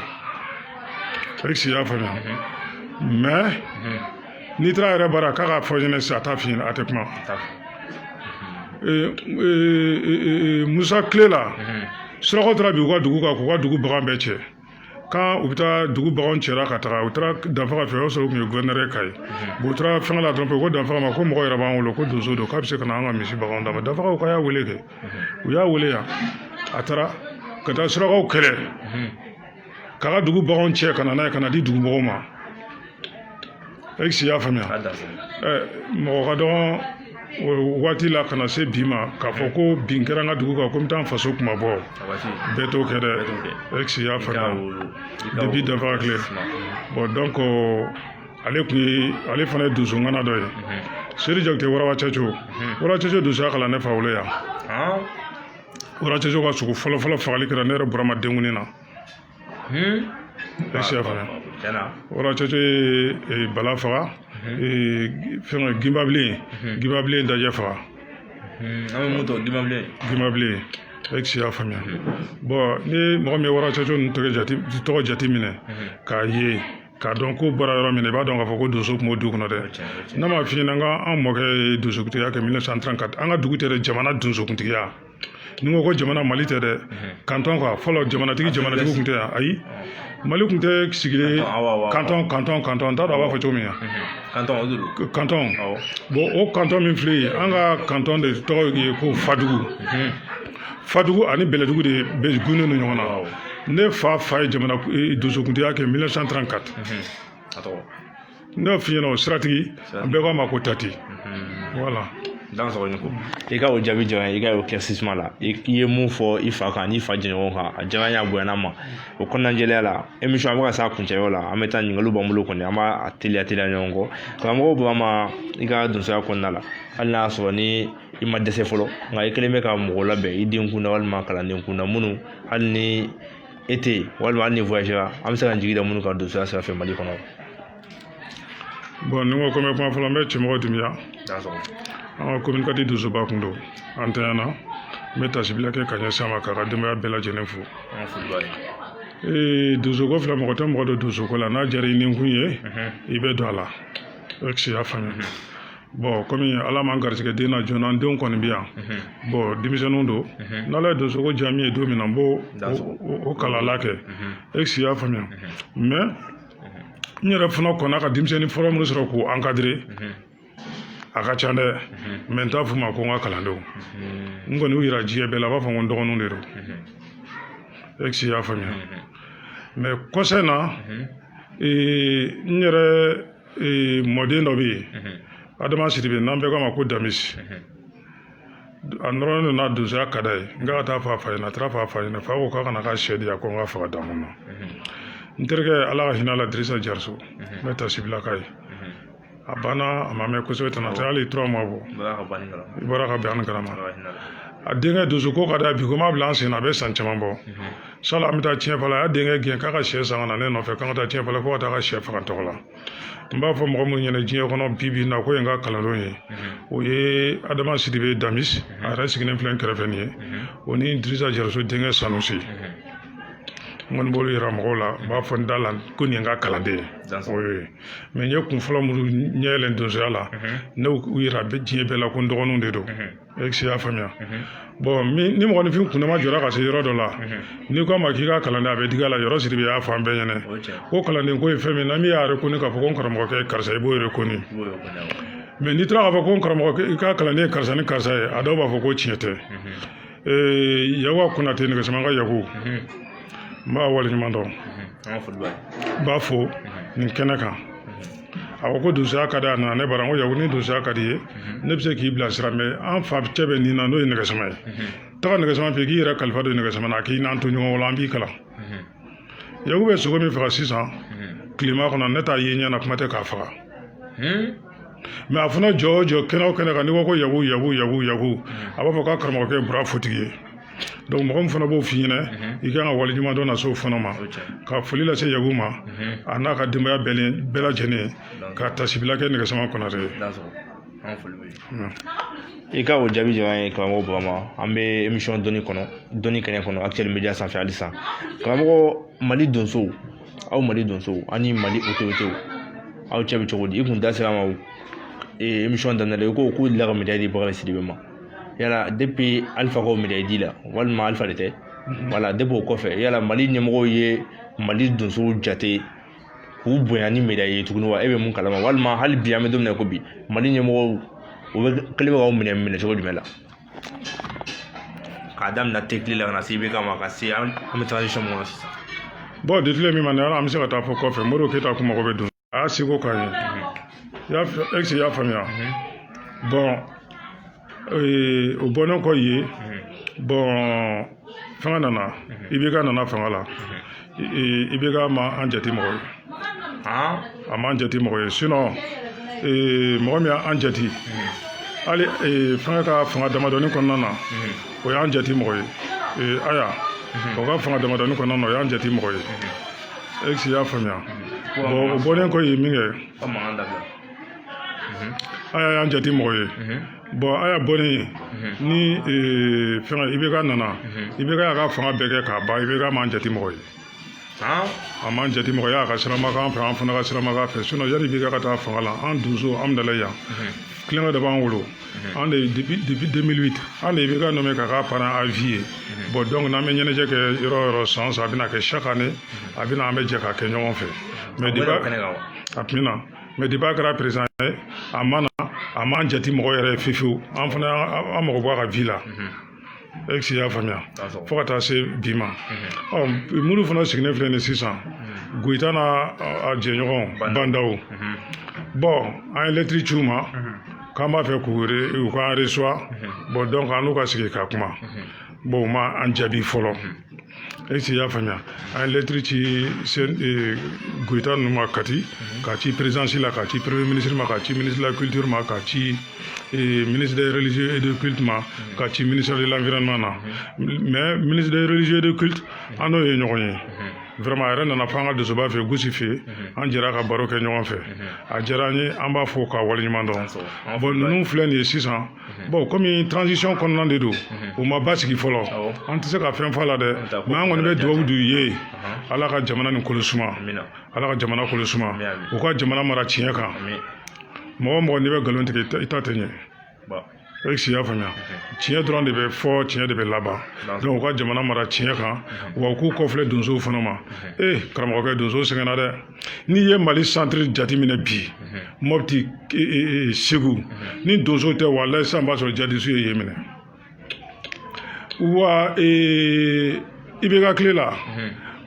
E si y'a faamuya? Mais n'i taara yɛrɛ bara k'a ka fɔ ɲɛnɛ sisan, a t'a f'i ɲɛna, a tɛ kuma. Musa tile la, surakaw taara bi u ka dugu kan k'u ka dugu bagan bɛɛ cɛ. Kan u bɛ taa dugu baganw cɛra ka taga, u taara Danfaga fɛ, o y'a sɔrɔ u tun ye gouverneur ye Kayi. Bon, u taara fɛngɛ la dɔrɔn, ko Danfaga ma ko mɔgɔ yɛrɛ b'an bolo, ko donso don, k'a bɛ se ka na an ka misi baganw d'a ma. Danfaga ko k'a y'a wele kɛ, u y'a wele yan, a taara ka taa surakaw kɛlɛ k'a ka dugu baganw cɛ ka na n'a ye, ka na di dugumɔgɔw ma. E si y'a faamuya? Mɔgɔ ka dɔgɔn. O waati la ka na se bi ma, k'a fɔ ko bin kɛra n ka dugu kan, ko n bɛ taa n faso kuma bɔ, bɛɛ t'o kɛ dɛ. Est-ce que i y'a faamuya? Depuis Danfakha tile. Bon, donc ale tun ye, ale fana ye donsoŋana dɔ ye. Sedu Jakite Waraba Cɛco, Waraba Cɛco donsoya kalan ne fa wolo yan. Waraba Cɛco ka sogo fɔlɔ-fɔlɔ fagali kɛra ne yɛrɛ Burama denkuni na. Est-ce que i y'a faamuya? Waraba Cɛco ye bala faga, fɛngɛ Ginbabilen, Ginbabilen dajɛ faga. An bɛ mun tɔ Ginbabilen? Ginbabilen. Est-ce que i y'a faamuya? Bon, ni mɔgɔ min ye Waraba Cɛco ninnu tɔgɔ jate minɛ k'a ye, k'a dɔn ko bɔra yɔrɔ min na, i b'a dɔn k'a fɔ ko donso tun b'o du kɔnɔ dɛ. N'a ma f'i ɲɛna, n ka an mɔkɛ ye donsokuntigiya kɛ 1934. An ka dugu tɛ dɛ, jamana donsokuntigiya. Ni n ko ko jamana, Mali tɛ dɛ, canton quoi. Fɔlɔ jamanatigi tun tɛ yan. Ayi, Mali tun tɛ sigilen canton, canton, canton, n t'a dɔn a b'a fɔ cogo min na. Canton. Bon, o canton min filɛ yen, an ka canton de tɔgɔ ye ko Fadugu. Fadugu ani Bɛlɛdugu de bɛ gunnen don ɲɔgɔn na. Ne fa fa ye jamana donsokuntigiya kɛ 1934. Ne y'a f'i ɲɛna, o siratigi, bɛɛ k'a ma ko Tati. Voilà. Dansɔgɔ ko i ka o jaabi diyara n ye. I ka o éclaircissement la, i ye mun fɔ i fa kan n'i fa jɛɲɔgɔn kan, a diyara n ye, a bonyana ma. O kɔnɔna jɛlenya la, émission a bɛ ka s'a kuncɛyɔrɔ la. An bɛ taa, ɲininkaliw b'an bolo kɔni, an b'a teliya teliya ɲɔgɔn kɔ. Karamɔgɔ Burama, i ka donsoya kɔnɔna la, hali n'a y'a sɔrɔ ni i ma dɛsɛ fɔlɔ, nka i kɛlen bɛ ka mɔgɔ labɛn i den kunda walima kalanden kunda minnu, hali ni e tɛ yen walima hali ni voyagera, an bɛ se ka jigi da minnu kan donsoya sira fɛ Mali kɔnɔ? Bon, ni n ko ko n bɛ kuma fɔlɔ, n bɛ Cɛmɔgɔ Dunbiya, an ka commune 4 donsoba kun don, an tanyana. N bɛ tasibila kɛ ka ɲɛsin a ma, k'a ka denbaya bɛɛ lajɛlen fo. Ee, donsoko filɛ, mɔgɔ tɛ mɔgɔ don donsoko la. N'a diyara i ni kun ye, i bɛ don a la. Est-ce que i y'a faamuya? Bon, komi Ala m'an garijɛgɛ den na joona, an denw kɔni bɛ yan. Bon, denmisɛnninw don. N'Ala ye donsoko diya min ye don min na, n b'o o kalala kɛ. Est-ce que i y'a faamuya? Mais n yɛrɛ fana kɔnna ka denmisɛnnin fɔlɔ minnu sɔrɔ k'o encadrer, a ka ca dɛ. Mais n t'a f'u ma ko n ka kalandenw. N kɔni y'u yira diɲɛ bɛɛ la, a b'a fɔ ko n dɔgɔninw de don. Est-ce que i y'a faamuya? Mais kɔsɛ na, n yɛrɛ mɔden dɔ bɛ yen, Adama Sidibe, n'an bɛɛ k'a ma ko Damisi. A nɔrɔlen don n'a donsoya ka d'a ye. N ka taa fɔ a fa ɲɛna, a taara fɔ a fa ɲɛna. Fa ko k'a kana ka sɛ di yan, ko n ka faga dankun na. N terikɛ, Ala ka hinɛ la, Dirisa Jariso, n bɛ tasibila k'a ye. A banna, a ma mɛn kosɛbɛ ten, a tɛ hali 3 mois bɔ. I bɔra ka bɛn an kalama. A denkɛ donso ko ka d'a ye bi, ko n b'a bila an sen na, a bɛ san caman bɔ. Sala an bɛ taa Tiɲɛfala, a y'a denkɛ gɛn k'a ka sɛ san ka na ne nɔfɛ, k'an ka taa Tiɲɛfala, ko ka taa ka sɛ faga n tɔgɔ la. N b'a fɔ mɔgɔ minnu ɲɛna diɲɛ kɔnɔ bi bi in na ko ye n ka kalandenw ye, o ye Adama Sidibe Damis, a yɛrɛ sigilen filɛ n kɛrɛfɛ nin ye, o ni Dirisa Jariso denkɛ Sanusi. N kɔni b'olu yira mɔgɔw la, n b'a fɔ n da la ko nin ye n ka kalanden ye, o ye. Mais n ye kun fɔlɔ minnu ɲɛ yɛlɛn donsoya la, ne y'u yira diɲɛ bɛɛ la ko n dɔgɔninw de don. Est-ce que i y'a faamuya? Bon, ni mɔgɔninfin kundama jɔra ka se yɔrɔ dɔ la, n'i ko a ma k'i ka kalanden, a bɛ digi a la. Yɔrɔ Sidibe y'a fɔ an bɛɛ ɲɛna ko kalanden ko ye fɛn min na, min y'a reconnu k'a fɔ ko n karamɔgɔkɛ ye karisa, i b'o reconnu. Mais n'i taara k'a fɔ ko n karamɔgɔ, i ka kalanden ye karisa ni karisa ye, a dɔw b'a fɔ ko tiɲɛ tɛ. Yakuba Konate, nɛgɛsama ka Yaku, n b'a waleɲuman dɔn, n b'a fo nin kɛnɛ kan. A ko ko donsoya ka di a nana ne bara. N ko Yaku, ni donsoya ka di ye, ne bɛ se k'i bilasira. Mais an fa cɛ bɛ nin na, n'o ye nɛgɛsama ye, taga nɛgɛsama fɛ, k'i yɛrɛ kalifa don nɛgɛsama na, a k'i n'an to ɲɔgɔn kɔrɔ, an b'i kalan. Yaku bɛ sogo min faga sisan tilema kɔnɔ, ne t'a ye ɲɛ na, kuma tɛ k'a faga. Mais a fana jɔ o jɔ, kɛnɛ o kɛnɛ kan, n'i ko ko Yaku, Yaku, Yaku, Yaku, a b'a fɔ k'a karamɔgɔkɛ ye Bura Fotigi ye. Donc mɔgɔ min fana b'o f'i ɲɛna, i kan ka waleɲuman dɔn lase o fana ma, ka foli lase Yaku ma, a n'a ka denbaya bɛɛ lajɛlen, ka tasibila kɛ nɛgɛsama Konate ye. I ka o jaabi diyara n ye, karamɔgɔ Burama. An bɛ émission dɔnni kɔnɔ, dɔnni kɛnɛ kɔnɔ, Actuel Media sanfɛ halisa. Karamɔgɔ, Mali donsow, aw Mali donsow ani Mali autorités, aw cɛ bɛ cogo di? I kun da sera a ma émission daminɛ la, i ko k'u delila ka médaille di Bakari Sidibe ma. Yala depuis Alpha k'o médaille di la, walima Alpha de tɛ? Wala depuis o kɔfɛ, yala Mali ɲɛmɔgɔw ye Mali donsow jate k'u bonya ni médaille ye tuguni wa? E bɛ mun kalama? Walima hali bi, an bɛ don min na ko bi, Mali ɲɛmɔgɔw u bɛ kelen bɛ k'aw minɛ minɛ cogo jumɛn la, k'a daminɛ tekili la ka na se IBK ma, ka se an bɛ transition min kɔnɔ sisan? Bon, ditile min ma nin, an bɛ se ka taa fɔ kɔfɛ. Modibo Keyita kun mago bɛ don, a y'a seko k'an ye. Est-ce que i y'a faamuya? Bon, O bɔlen kɔ yen, bon, fanga nana, IBK nana fanga la. IBK ma an jate mɔgɔ ye, a m'an jate mɔgɔ ye. Sinon mɔgɔ min y'an jate, hali fanga ka fanga damadɔni kɔnɔna na, o y'an jate mɔgɔ ye. Aya, o ka fanga damadɔni kɔnɔna na, o y'an jate mɔgɔ ye. Est-ce que i y'a faamuya? Bon, o bɔlen kɔ yen min kɛ, Aya y'an jate mɔgɔ ye. Bon, Aya bɔlen ni fɛngɛ, IBK nana. IBK y'a ka fanga bɛɛ kɛ k'a ban, IBK m'an jate mɔgɔ ye. A m'an jate mɔgɔ ye. A ka sira ma k'an fɛ, an fana ka sira ma k'a fɛ. Sinon yanni IBK ka taa fanga la, an donso, an minɛla yan, kulonkɛ dɔ b'an bolo. An de, depuis 2008, an de IBK nommé ka k'a parrain à vie ye. Bon, donc n'an bɛ ɲɛnajɛ kɛ yɔrɔ o yɔrɔ, san o san, a bɛna kɛ, chaque année a bɛna, an bɛ jɛ ka kɛ ɲɔgɔn fɛ. Mais depuis a tun bɛ na, mais depuis a kɛra président ye, a ma na, a m'an jate mɔgɔ yɛrɛ ye fiyewu fiyewu. An fana, an mago bɔ a ka vie la. Est-ce que i y'a faamuya? Fo ka taa se bi ma. Ɔ, minnu fana sigilen filɛ nin sisan, Goyita n'a a jɛɲɔgɔn Bandaw. Bon, an ye lettre ci u ma k'an b'a fɛ k'u u k'an reçoit. Bon, donc an n'u ka sigi ka kuma. Bon, u ma an jaabi fɔlɔ. Est-ce que i y'a faamuya? An ye lettre ci Goyita ninnu ma Kati, k'a ci présidence la, k'a ci premier ministre ma, k'a ci ministre de la culture ma, k'a ci ministre des religieux et de culte ma, k'a ci ministère de l'environnement na. Mais ministre des religieux et de culte, an n'o ye ɲɔgɔn ye vraiment. A yɛrɛ nana fo an ka donsoba fɛ, Gosi fɛ yen, an jɛra ka baro kɛ ɲɔgɔn fɛ. A diyara an ye, an b'a fɔ k'a waleɲuman dɔn. Bon, ninnu filɛ nin ye sisan. Bon, komi transition kɔnɔna de don, u ma basigi fɔlɔ, an tɛ se ka fɛn fɔ a la dɛ. Mais an kɔni bɛ dugawu d'u ye, Ala ka jamana nin kolo suma, Ala ka jamana kolo suma, u ka jamana mara tiɲɛ kan. Mɔgɔ o mɔgɔ n'i bɛ nkalon tigɛ, i ta tɛ ɲɛ. Est-ce que i y'a faamuya? Tiɲɛ dɔrɔn de bɛ fɔ, tiɲɛ de bɛ laban. Donc u ka jamana mara tiɲɛ kan, wa u k'u kɔfilɛ donsow fana ma. Ee, karamɔgɔkɛ, donsow sɛgɛnna dɛ. N'i ye Mali centre jateminɛ bi, Mopti, Segu, ni donsow tɛ, walayi, sisan b'a sɔrɔ jadisiw ye yen minɛ. Wa IBK tile la,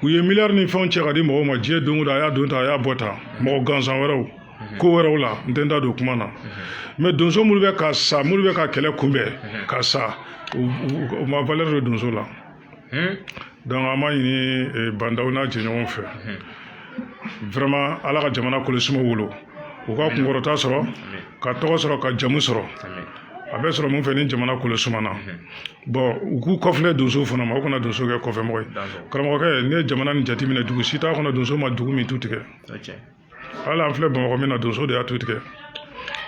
u ye miliyari ni fɛnw cɛ ka di mɔgɔw ma diɲɛ don o don. A y'a don tan, a y'a bɔ tan, mɔgɔ gansan wɛrɛw, ko wɛrɛw la, n tɛ n da don kuma na. Mais donso minnu bɛ ka sa, minnu bɛ ka kɛlɛ kunbɛn ka sa, u ma valeur don donso la. Donc an b'a ɲini Bandaw n'a jɛɲɔgɔnw fɛ, vraiment, Ala ka jamana kolo suma wolo, u ka kunkɔrɔta sɔrɔ, ka tɔgɔ sɔrɔ, ka jamu sɔrɔ. A bɛ sɔrɔ mun fɛ ni jamana kolo sumana? Bon, u k'u kɔfilɛ donso fana ma, u kana donso kɛ kɔfɛmɔgɔ ye. Karamɔgɔkɛ, n'i ye jamana nin jateminɛ, dugu si t'a kɔnɔ donso ma dugu min tu tigɛ. Hali an filɛ Bamakɔ min na, donso de y'a tu tigɛ.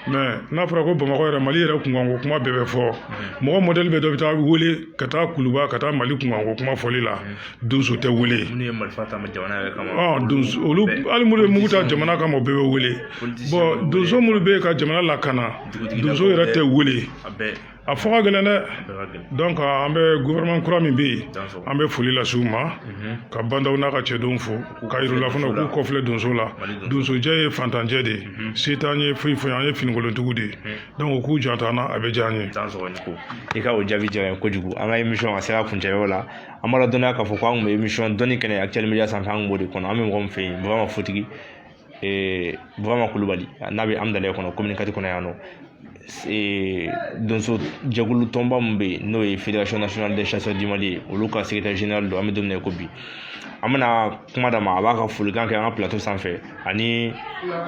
Mais n'a fɔra ko Bamakɔ yɛrɛ, Mali yɛrɛ kunkanko kuma bɛɛ bɛ fɔ, mɔgɔ modèle bɛ dɔ bɛ taa wele ka taa Kuluba ka taa Mali kunkanko kuma fɔli la, donso tɛ wele. Minnu ye marifa ta jamana yɛrɛ kama. Ɔ, donso olu, hali minnu ye mugu ta jamana kama, o bɛɛ bɛ wele. Bon, donso minnu bɛ yen ka jamana lakana, donso yɛrɛ tɛ wele. A fɔ ka gɛlɛn dɛ. Donc an bɛ gouvernement kura min bɛ yen, an bɛ foli lase u ma, ka Bandaw n'a ka cɛdenw fo, ka yir'u la fana k'u kɔfilɛ donso la. Donsojɛ ye fantanjɛ de ye, se t'an ye foyi foyi, an ye finikolontigiw de ye. Donc u k'u janto an na, a bɛ diya an ye. I ka o jaabi diyara n ye kojugu. An ka émission a sera kuncɛyɔrɔ la. An b'a ladɔnniya k'a fɔ ko an tun bɛ émission dɔnni kɛnɛ Actuel Media sanfɛ, an tun b'o de kɔnɔ. An bɛ mɔgɔ min fɛ yen, Burama Fotigi, Burama Kulubali, n'a bɛ Amudalayi kɔnɔ, commune 4 kɔnɔ yan nɔ. Donso jɛkulu tɔnba min bɛ yen, n'o ye Fédération nationale des chasseurs du Mali ye, olu ka secrétaire général don. An bɛ don min na i ko bi, an bɛna kuma d'a ma, a b'a ka folikan kɛ an ka plateau sanfɛ, ani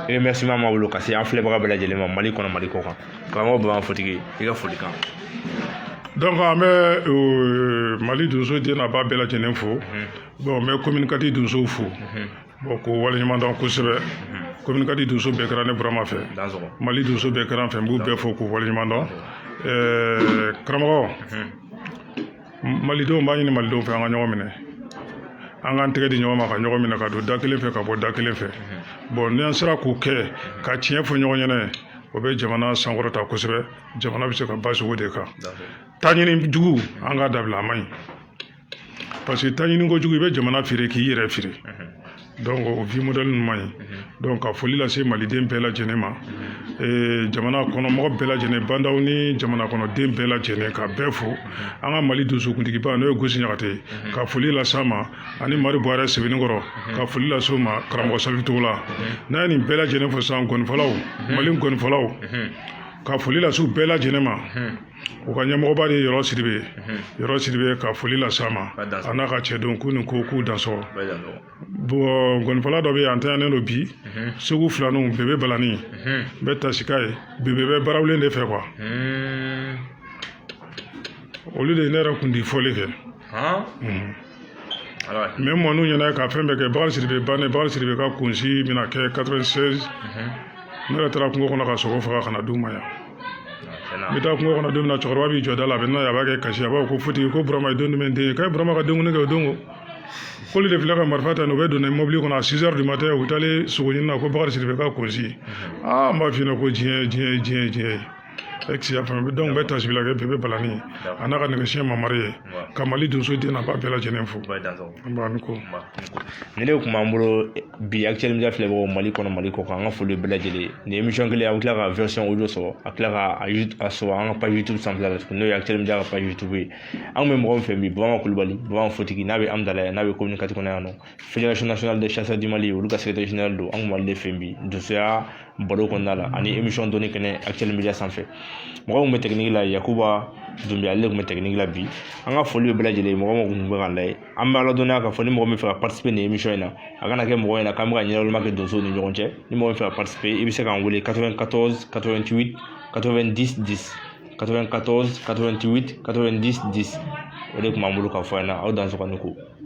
remerciement b'a bolo ka se an filɛbaga bɛɛ lajɛlen ma, Mali kɔnɔ, Mali kɔ kan. Karamɔgɔ Burama Fotigi, i ka folikan. Donc an bɛ Mali donso den n'a ba bɛɛ lajɛlen fo. Bon, n bɛ commune 4 donsow fo, bon, k'o waleɲuman dɔn kosɛbɛ. Commune 4 donso bɛɛ kɛra ne Burama fɛ, Mali donso bɛɛ kɛra n fɛ, n b'u bɛɛ fo k'u waleɲuman dɔn. Karamɔgɔ, malidenw b'a ɲini malidenw fɛ, an ka ɲɔgɔn minɛ, an k'an tɛgɛ di ɲɔgɔn ma, ka ɲɔgɔn minɛ, ka don da kelen fɛ, ka bɔ da kelen fɛ. Bon, ni an sera k'o kɛ, ka tiɲɛ fɔ ɲɔgɔn ɲɛna, o bɛ jamana sankɔrɔta kosɛbɛ. Jamana bɛ se ka basigi o de kan. Taɲini jugu, an k'a dabila, a man ɲi, parce que taɲini kojugu, i bɛ jamana feere k'i yɛrɛ feere. Donc o vie modèle ninnu man ɲi. Donc ka foli lase maliden bɛɛ lajɛlen ma, jamana kɔnɔ mɔgɔ bɛɛ lajɛlen, bandaw ni jamana kɔnɔden bɛɛ lajɛlen, ka bɛɛ fo. An ka Mali donsokuntigiba, n'o ye Gosi Ɲagate, ka foli lase a ma, ani Mari Buwarɛ Sebenikɔrɔ, ka foli lase o ma, karamɔgɔ Salifu Togola. N'a ye nin bɛɛ lajɛlen fo sisan, gɔnifɔlaw, Mali gɔnifɔlaw. Ka foli lase u bɛɛ lajɛlen ma. U ka ɲɛmɔgɔba de ye Yɔrɔ Sidibe. Yɔrɔ Sidibe, ka foli lase a ma, a n'a ka cɛdenw, k'u ni ko, k'u dansɔgɔ. Bon, gɔnifɔla dɔ bɛ yen, an tanyalen don bi, Segu filaninw, Bebe Balani, n bɛ tasika ye. Bebe bɛ barawulen de fɛ quoi. Olu de ye ne yɛrɛ kun di fɔli kɛ. Mais mɔniw ɲɛna ka fɛn bɛɛ kɛ. Bakari Sidibe bannen, Bakari Sidibe ka kunsi bɛna kɛ 96. Ne yɛrɛ taara kungo kɔnɔ ka sogo faga ka na d'u ma yan. N bɛ taa kungo kɔnɔ don min na, cɛkɔrɔba b'i jɔ da la, a bɛ na ye, a b'a kɛ kasi, a b'a fɔ ko Fotigi, ko Burama ye don jumɛn den ye? K'a ye Burama ka denkuni kɛ o don ko k'olu de filɛ ka marifa ta nin, u bɛ don mobili kɔnɔ à 6 heures du matin, u taalen sogo ɲini na, ko Bakari Sidibe ka kunsi. Aa, n b'a f'i ɲɛna ko diɲɛ, diɲɛ, diɲɛ, diɲɛ ye. E y'a faamu? Donc n bɛ tasibila kɛ Bebe Balani a n'a ka nɛgɛsiɲɛ Mamari ye, ka Mali donso den na b'a bɛɛ lajɛlen fo. N b'a ni ko. Ni ne tun b'an bolo bi, Actuel Media filɛbagaw, Mali kɔnɔ, Mali kɔ kan, an ka foli bɛɛ lajɛlen. Nin émission kelen, a bɛ tila ka version audio sɔrɔ, a tila ka a sɔrɔ an ka page YouTube sanfɛla la tuguni, n'o ye Actuel Media ka page YouTube ye. An kun bɛ mɔgɔ min fɛ bi, Burama Kulubali, Burama Fotigi, n'a bɛ Amdala, n'a bɛ commune 4 kɔnɔ yan nɔ, Fédération nationale des chasseurs du Mali, olu ka secrétaire général don. An kun b'ale de fɛ bi donsoya baro kɔnɔna la ani émission dɔnni kɛnɛ Actuel Media sanfɛ. Mɔgɔ min bɛ technique la, Yakuba Dunbiya, ale de tun bɛ technique la bi. An ka foli bɛ bɛɛ lajɛlen, mɔgɔ mɔgɔ tun bɛ k'an lajɛ. An bɛ aladɔnniya k'a fɔ ni mɔgɔ min fɛ ka participer nin émission in na, a kana kɛ mɔgɔ ɲɛna k'an bɛ ka ɲɛnama kɛ donsow ni ɲɔgɔn cɛ. Ni mɔgɔ min fɛ ka participer, i bɛ se k'an wele 94 88 90 10, 94 88 90 10. O de tun b'an bolo k'a fɔ an ɲɛna. Aw dansɔgɔ ni ko.